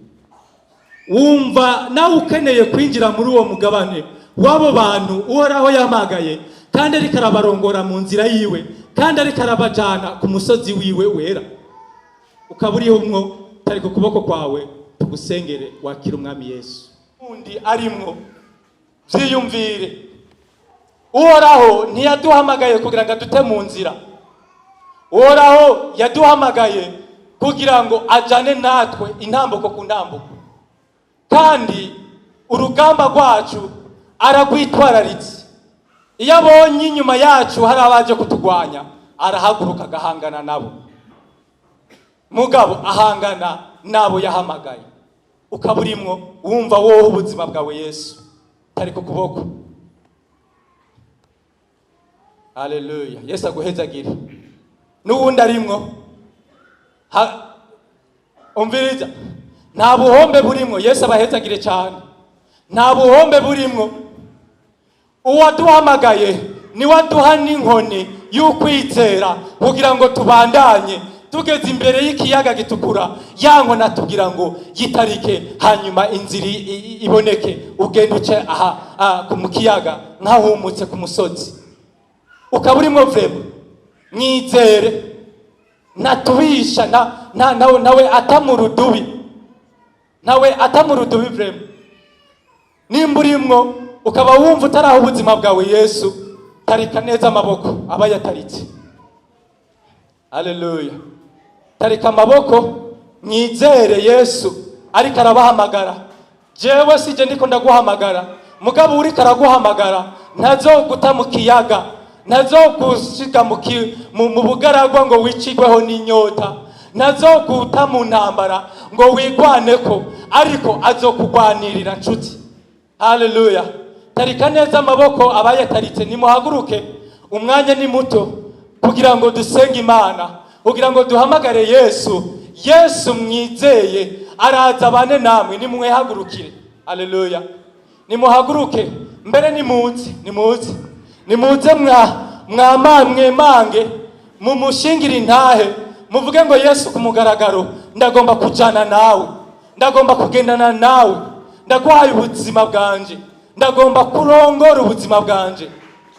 Wumva nawe ukeneye kwinjira muri uwo mugabane w'abo bantu Uhoraho yamagaye, kandi ariko arabarongora mu nzira yiwe, kandi ariko arabajana ku musozi wiwe wera, ukaba uriho mwo, tari ku kuboko kwawe tugusengere wakira Umwami Yesu. Undi arimwo, vyiyumvire. Uhoraho ntiyaduhamagaye kugira ngo adute mu nzira. Uhoraho yaduhamagaye kugira ngo ajane natwe intambuko ku ntambuko, kandi urugamba rwacu aragwitwararitse. Iyo abonye inyuma yacu hari abaje kutugwanya, arahaguruka agahangana nabo. Mugabo ahangana nabo yahamagaye. Ukaba urimwo, wumva wowe ubuzima bwawe Yesu, tari ku kuboko. Haleluya! Yesu aguhezagire. N'uwundi arimwo, umviriza, nta buhombe burimwo. Yesu abahezagire cyane. Nta buhombe burimwo. Uwaduhamagaye niwe aduha n'inkoni y'ukwizera kugira ngo tubandanye. Tugeze imbere y'ikiyaga gitukura, ya nkoni atubwira ngo yitarike, hanyuma inzira iboneke, ugende uce aha mu kiyaga nk'ahumutse ku musozi. Ukaba urimo vraiment, mwizere, ntatubisha, nawe atamurudubi, nawe atamurudubi vraiment. Nimba urimwo, ukaba wumva utaraha ubuzima bwawe Yesu, tarika neza amaboko aba yataritse. Haleluya! Tarika amaboko, mwizere Yesu ariko arabahamagara. Jewe sije ndiko ndaguhamagara, mugabo uriko araguhamagara ntazoguta mu kiyaga, ntazogusiga mu bugaragwa ngo wicigweho n'inyota, ntazoguta mu ntambara ngo wigwaneko, ariko azokugwanirira, nshuti. Haleluya! Tarika neza amaboko abayataritse. Nimuhaguruke, umwanya ni muto kugira ngo dusenge Imana, kugira ngo duhamagare Yesu. Yesu mwizeye araza abane namwe. Nimwehagurukire. Haleluya! Nimuhaguruke mbere, nimuze, nimuze, nimuze, mwama mwemange, mumushingire intahe, muvuge ngo: "Yesu, ku mugaragaro ndagomba kujana nawe, ndagomba kugendana nawe, ndaguhaye ubuzima bwanje, ndagomba kurongora ubuzima bwanje."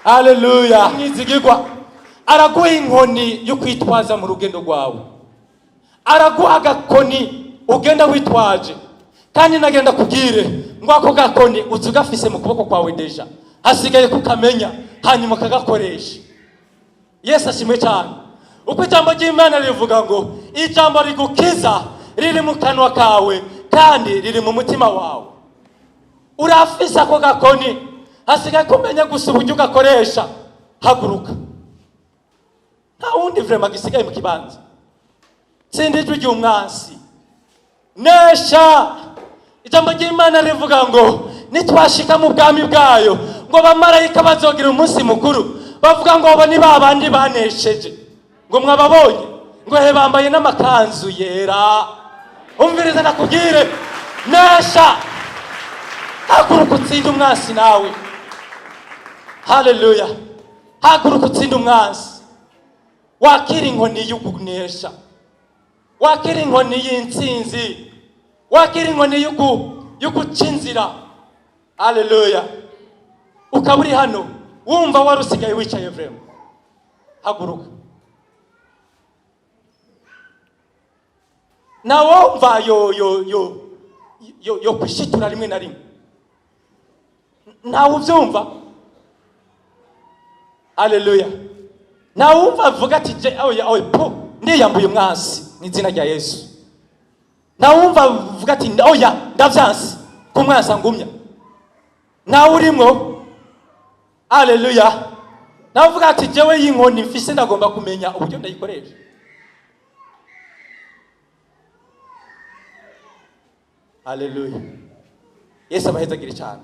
Haleluya! Mwizigirwa araguha inkoni yo kwitwaza mu rugendo rwawe, araguha agakoni ugenda witwaje. Kandi nagenda kubwire ngo ako gakoni uzi ugafise mu kuboko kwawe déjà, hasigaye kukamenya hanyuma ukagakoresha. Yesu ashimwe cyane. Uko ijambo ry'Imana rivuga ngo ijambo rigukiza riri mu kanwa kawe kandi riri mu mutima wawe. Urafise ako gakoni, hasigaye kumenya gusa uburyo ugakoresha. Haguruka, nta wundi vraiment gisigaye mu kibanza. Tsinda ijwi ry'umwansi, nesha. Ijambo ry'Imana rivuga ngo nitwashika mu bwami bwayo, ngo abamarayika bazogira umunsi mukuru, bavuga ngo abo ni ba bandi banesheje. Ngo mwababonye, ngo he bambaye n'amakanzu yera. Umviriza nakubwire, nesha, haguruka utsinde umwansi nawe. Haleluya! Haguruka utsinde umwansi, wakira inkoni y'ukunesha, wakira inkoni y'intsinzi, wakira inkoni y'uguca inzira. Haleluya! Ukaba uri hano wumva wari usigaye wicaye, vraiment, haguruka. Nawumva yo kwishitura rimwe na rimwe, ntawe ubyumva. Haleluya! Ntawumva avuga ati: "Je, oya, oya, po ndiyambuye umwansi mu izina rya Yesu." Ntawumva avuga ati: "Oya, ndavyansi ko umwansi angumya." Ntawe urimwo. Haleluya! Nawe uvuga ati: "Jewe y'inkoni mfise ndagomba kumenya uburyo ndayikoresha." Haleluya! Yesu abahezagire cyane.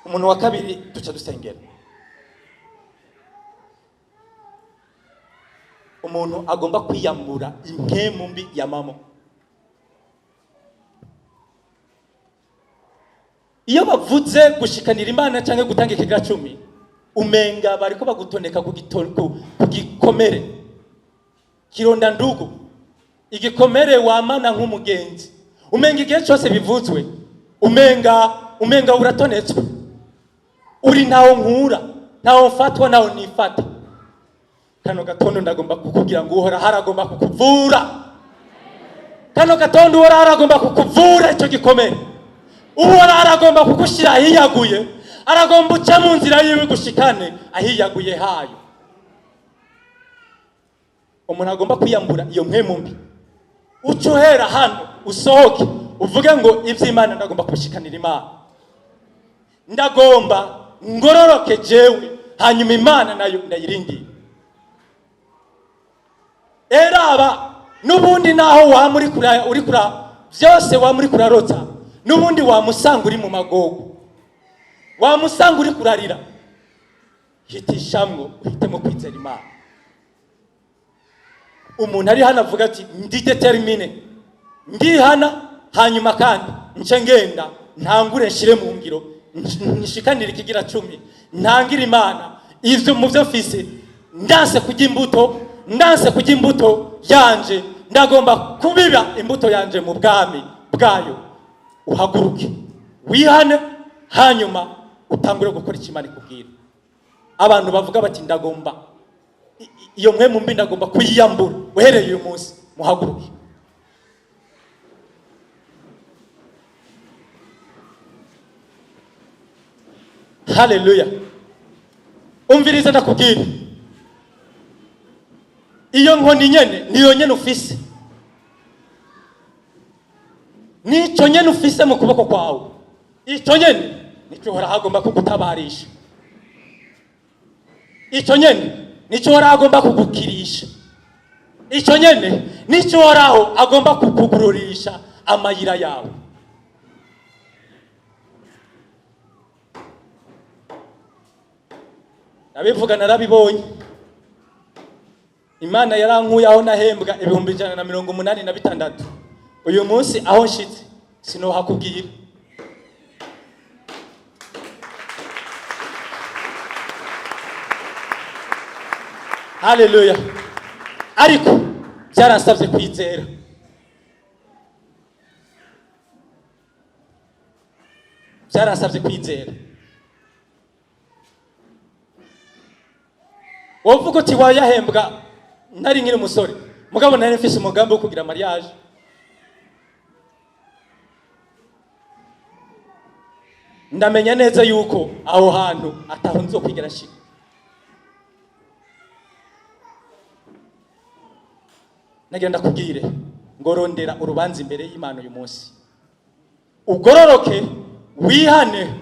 Umuntu wa kabiri duca dusengera, umuntu agomba kwiyambura impwemu mbi ya mamo. Iyo bavuze gushikanira Imana cyangwa gutanga ikigira cumi, umenga bariko bagutoneka ku gikomere kironda ndugu, igikomere wamana nk'umugenzi. Umenga igihe cyose bivuzwe, umenga uratonetswe, uri ntawo nkura, ntawo mfatwa, ntawo nifata. Kano gatondo ndagomba kukubwira ngo Uhoraho aragomba kukuvura. Kano gatondo Uhoraho aragomba kukuvura icyo gikomere. Uhoraho aragomba kugushyira ahiyaguye, aragomba uce mu nzira yiwe gushikane ahiyaguye hayo. Umuntu agomba kwiyambura iyo mpwemu mbi, uce uhera hano usohoke uvuge ngo: "Iby'Imana ndagomba kubishikanira Imana, ndagomba ngororoke jewe, hanyuma Imana nayo ndayirindira." Eraba n'ubundi naho waba uri kura byose, waba uri kurarota, n'ubundi wamusanga uri mu magogo, wamusanga uri kurarira. Hitishamwo, uhitemo kwizera Imana. Umuntu ari hano avuga ati: "Ndi déterminé, ndihana, hanyuma kandi nce ngenda ntangure nshire mu ngiro, nshikanire ikigira cumi, ntangire Imana ivyo mu byo mfise. Ndanse kurya imbuto, ndanse kurya imbuto yanje, ndagomba kubiba imbuto yanje mu bwami bwayo." Uhaguruke wihane, hanyuma utangure gukora icyo Imana ikubwira. Abantu bavuga bati: "Ndagomba iyo mpwemu mbi, ndagomba kuyiyambura uhereye uyu munsi," muhaguruke. Haleluya! Umviriza ndakubwira, iyo nkoni nyene niyo nyene ufise, nico nyene ufise mu kuboko kwawe, ico nyene nico Uhoraho agomba kugutabarisha, ico nyene nico Uhoraho agomba kugukirisha, ico nyene nico Uhoraho agomba kukugururisha amayira yawe. Nabivuga narabibonye. Imana yarankuye aho nahembwa 186,000. Uyu munsi aho nshitse sinohakubwira. Haleluya! Ariko byaransabye kwizera, byaransabye kwizera. Wovuga uti wayahembwa nari nkiri umusore, mugabo nari mfise umugambi wo kugira mariage. Ndamenya neza yuko aho hantu ataho nzokwigera nshika. Nagira ndakubwire ngo rondera urubanza imbere y'Imana uyu munsi, ugororoke, wihane,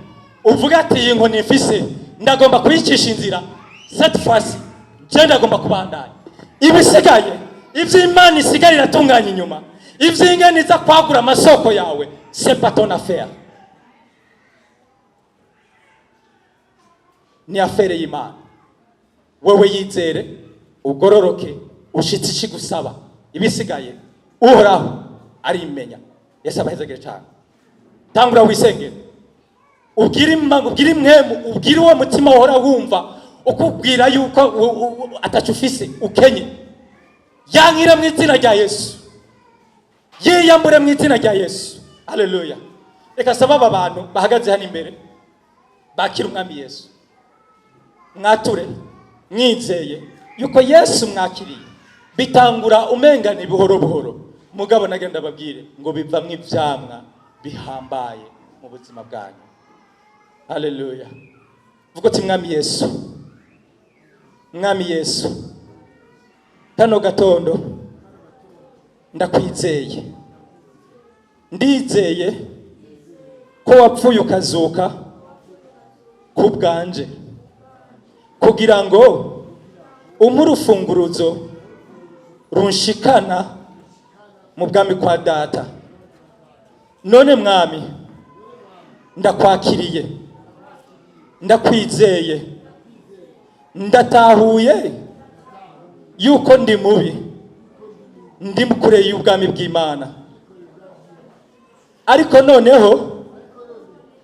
uvuge ati: "Iyi nkoni mfise ndagomba kuyicisha inzira cette fois, je ndagomba kubandanya." Ibisigaye, iby'Imana isigaye iratunganya inyuma, iby'ingene iza kwagura amasoko yawe, c'est pas ton affaire, ni affaire y'Imana. Wowe yizere, ugororoke, ushitse ikigusaba, ibisigaye Uhoraho arimenya. Yesu abahezagire cyane. Tangura wisengere, ubwire imana, ubwire impwemu, ubwire uwo mutima wahora wumva ukubwira yuko ataco ufise, ukenye. Yankire mu izina rya Yesu, yiyambure mu izina rya Yesu. Haleluya! Reka saba aba bantu bahagaze hano imbere bakira Umwami Yesu, mwature mwizeye yuko Yesu mwakiriye. Bitangura umengane buhoro buhoro, mugabo nagenda babwire ngo bivamwo ivyamwa bihambaye mu buzima bwanyu. Haleluya! Vuga uti: "Mwami Yesu, Mwami Yesu, kano gatondo ndakwizeye. Ndizeye ko wapfuye ukazuka ku bwanje kugira ngo umpe urufunguruzo runshikana mu bwami kwa Data. None Mwami, ndakwakiriye, ndakwizeye. Ndatahuye yuko ndi mubi, ndi kure y'ubwami bw'Imana, ariko noneho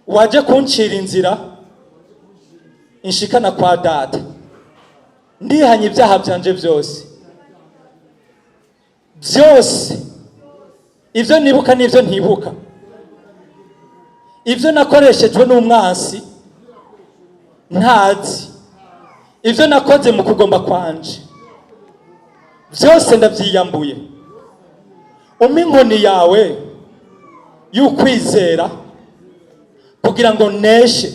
waje kuncira inzira inshikana kwa Data. Ndihanye ibyaha byanje byose byose, ibyo nibuka n'ibyo ntibuka, ibyo nakoreshejwe n'umwansi ntazi, ibyo nakoze mu kugomba kwanje, byose ndabyiyambuye. Umpe inkoni yawe y'ukwizera kugira ngo neshe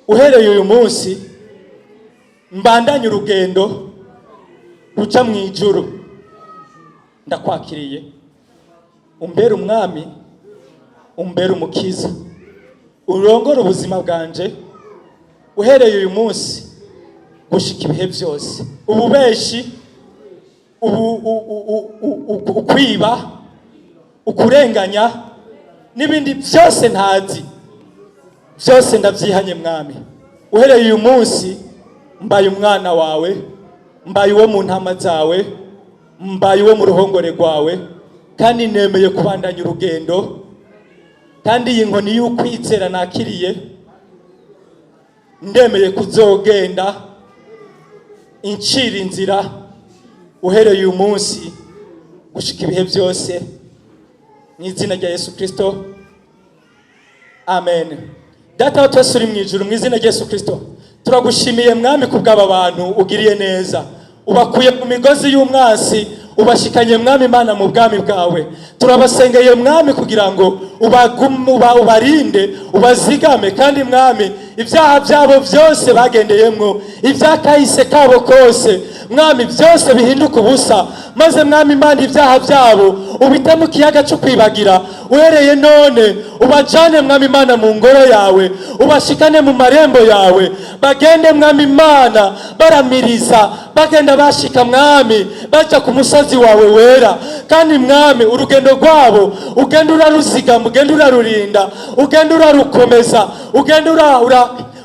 uhereye uyu munsi, mbandanye urugendo ruca mu ijuru. Ndakwakiriye, umbere Umwami, umbere Umukiza, urongore ubuzima bwanje uhereye uyu munsi gushika ibihe byose. Ububeshi, ukwiba, ukurenganya n'ibindi byose ntazi, byose ndabyihanye, Mwami. Uhereye uyu munsi mbaye umwana wawe, mbaye uwo mu ntama zawe, mbaye uwo mu ruhongore rwawe, kandi nemeye kubandanya urugendo. Kandi iyi nkoni y'ukwizera nakiriye, ndemeye kuzogenda incira inzira uhereye uyu munsi gushika ibihe byose, mu izina rya Yesu Kirisito, amen." Data wa twese uri mu ijuru, mu izina rya Yesu Kirisito turagushimiye, Mwami, ku bw'aba bantu ugiriye neza, ubakuye mu migozi y'umwansi, ubashikanye, Mwami Imana, mu bwami bwawe. Turabasengeye, Mwami, kugira ngo ubarinde, ubazigame. Kandi Mwami, ibyaha byabo byose bagendeyemwo, ibyakahise kabo kose, Mwami, byose bihinduka ubusa. Maze Mwami Imana, ibyaha byabo ubite mu kiyaga cyo kwibagira. Uhereye none ubajane, Mwami Imana, mu ngoro yawe, ubashikane mu marembo yawe. Bagende, Mwami Imana, baramiriza, bagenda bashika, Mwami, baja ku musozi wawe wera. Kandi Mwami, urugendo rwabo ugenda uraruzigama, ugenda urarurinda, ugenda urarukomeza, ugenda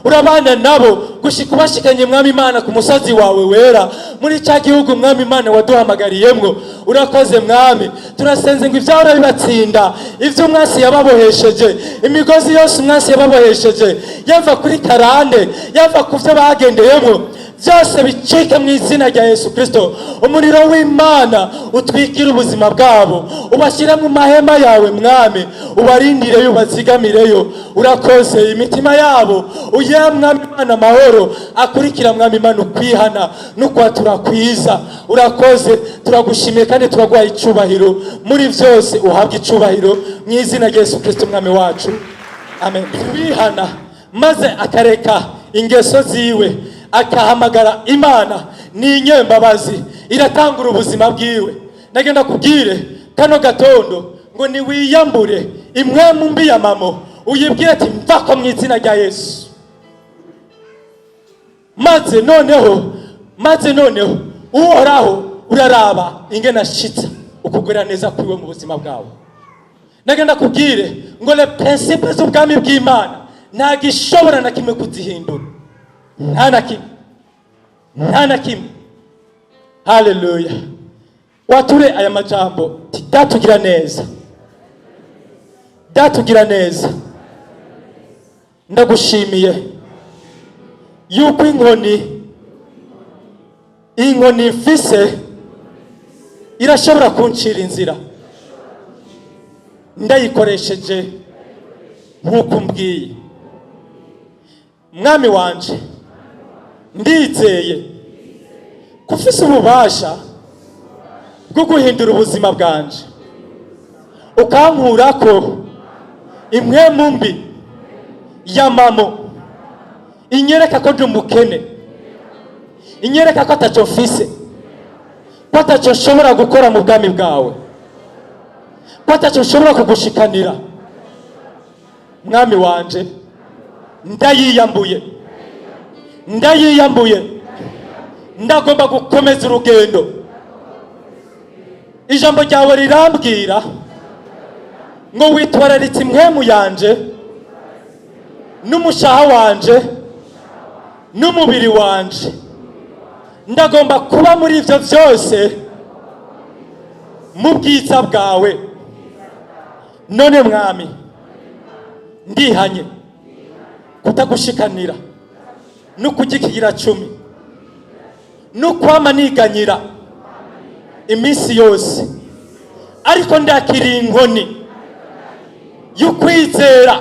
urabana nabo gushika ubashikanye, Mwami Imana, ku musozi wawe wera, muri cya gihugu, Mwami Imana, waduhamagariyemwo. Urakoze, Mwami. Turasenze ngo ibyahora bibatsinda, ibyo umwansi yababohesheje, imigozi yose umwansi yababohesheje, yava kuri karande, yava ku byo bagendeyemo, byose bicike mu izina rya Yesu Kirisito. Umuriro w'Imana utwikire ubuzima bwabo, ubashyire mu mahema yawe, Mwami, ubarindireyo, ubazigamireyo. Urakoze. Imitima yabo uyihe, Mwami Imana, amahoro akurikira, Mwami Imana, ukwihana n'ukwatura kwiza. Urakoze, turagushimiye kandi turaguha icyubahiro. Muri byose uhabwe icyubahiro, mu izina rya Yesu Kirisito Umwami wacu, amen. Wihana maze akareka ingeso ziwe, akahamagara Imana, ni inyembabazi, iratangura ubuzima bwiwe. Nagenda kubwire kano gatondo ngo niwiyambure impwemu mbi ya mamo, uyibwire ati: "Mvako mu izina rya Yesu." Maze noneho Uhoraho uraraba ingene ashitsa ukugwira neza kwiwe mu buzima bwawe. Nagenda kubwire ngo les principes z'ubwami bw'Imana nta gishobora na kimwe kuzihindura, nta na kimwe. Nta na kimwe. Haleluya! Wature aya majambo ti: "Datugira neza, datugira neza, ndagushimiye yuko inkoni mfise irashobora kuncira inzira ndayikoresheje nk'uko umbwiye. Mwami wanje, ndizeye ko ufise ububasha bwo guhindura ubuzima bwanje, ukankurako impwemu mbi y'amamo inyereka ko ndi umukene, inyereka ko ataco mfise, ko ataco nshobora gukora mu bwami bwawe, ko ataco nshobora kugushikanira. Mwami wanje, ndayiyambuye, ndayiyambuye. Ndagomba gukomeza urugendo. Ijambo ryawe rirambwira ngo witwararitse impwemu yanje n'umushaha wanje n'umubiri wanje. Ndagomba kuba muri ibyo byose mu bwiza bwawe. None Mwami, ndihanye kutagushikanira no kugikigira cumi no kwama niganyira iminsi yose, ariko ndakiriye inkoni y'ukwizera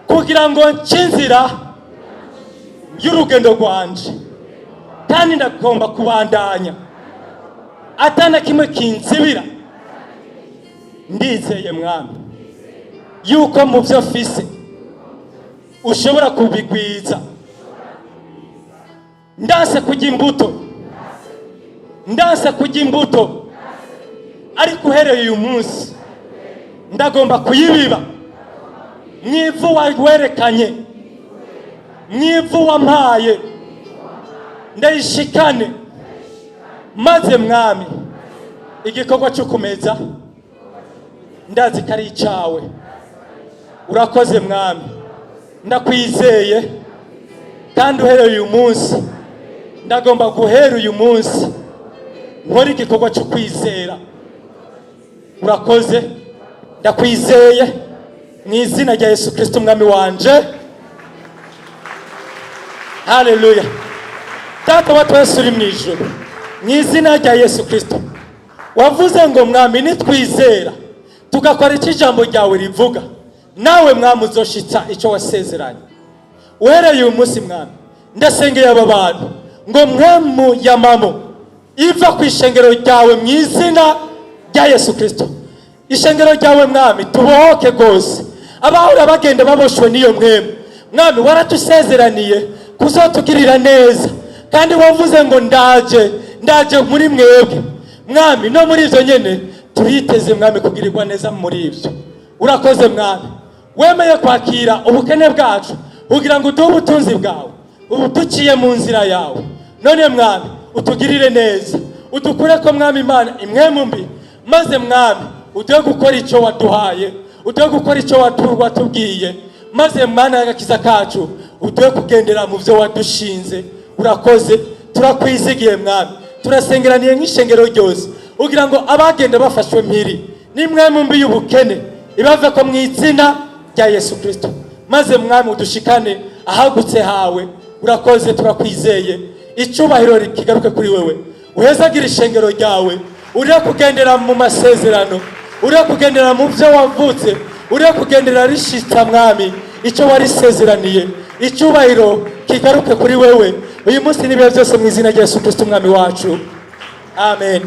kugira ngo nce inzira y'urugendo rwanje, kandi ndagomba kubandanya atana kimwe kinzibira. Ndizeye, Mwami, yuko mu byo mfise ushobora kubigwiza. Ndanse kurya imbuto, ndanse kurya imbuto, ariko uhereye uyu munsi ndagomba kuyibiba mu ivu werekanye, mu ivu wampaye, ndayishikane. Maze Mwami, igikorwa cyo kumeza ndazi ko ari icyawe. Urakoze Mwami, ndakwizeye, kandi uhereye uyu munsi ndagomba guhera uyu munsi nkora igikorwa cyo kwizera. Urakoze, ndakwizeye mu izina rya Yesu Kirisito Umwami wanje. Haleluya! Data wa twese uri mu ijuru, mu izina rya Yesu Kirisito, wavuze ngo Mwami, nitwizera tugakora icyo ijambo ryawe rivuga, nawe Mwami uzoshitsa icyo wasezeranye. Uhereye uyu munsi, Mwami, ndasengeye aba bantu ngo mpwemu ya mamo iva ku ishengero ryawe mu izina rya Yesu Kirisito. Ishengero ryawe, Mwami, tubohoke rwose abahora bagenda baboshwe n'iyo mpwemu. Mwami, waratusezeraniye kuzotugirira neza, kandi wavuze ngo ndaje, ndaje muri mwebwe. Mwami, no muri ibyo nyene turiteze, Mwami, kugirirwa neza muri ibyo. Urakoze Mwami, wemeye kwakira ubukene bwacu kugira ngo uduhe ubutunzi bwawe ubu duciye mu nzira yawe. None Mwami, utugirire neza, udukure ko, Mwami Imana, impwemu mbi, maze Mwami uduhe gukora icyo waduhaye, uduhe gukora icyo watubwiye, maze Mana y'agakiza kacu uduhe kugendera mu byo wadushinze. Urakoze, turakwizigiye Mwami. Turasengeraniye nk'ishengero ryose kugira ngo abagenda bafashwe mpiri n'impwemu mbi y'ubukene ibave ko mu izina rya Yesu Kirisito, maze Mwami udushikane ahagutse hawe. Urakoze, turakwizeye. Icyubahiro kigaruke kuri wewe. Uhezagire ishengero ryawe, uriya kugendera mu masezerano, uriya kugendera mu byo wavutse, uriya kugendera rishitsa, Mwami, icyo warisezeraniye. Icyubahiro kigaruke kuri wewe uyu munsi n'ibihe byose, mu izina rya Yesu Kirisito Umwami wacu, amen.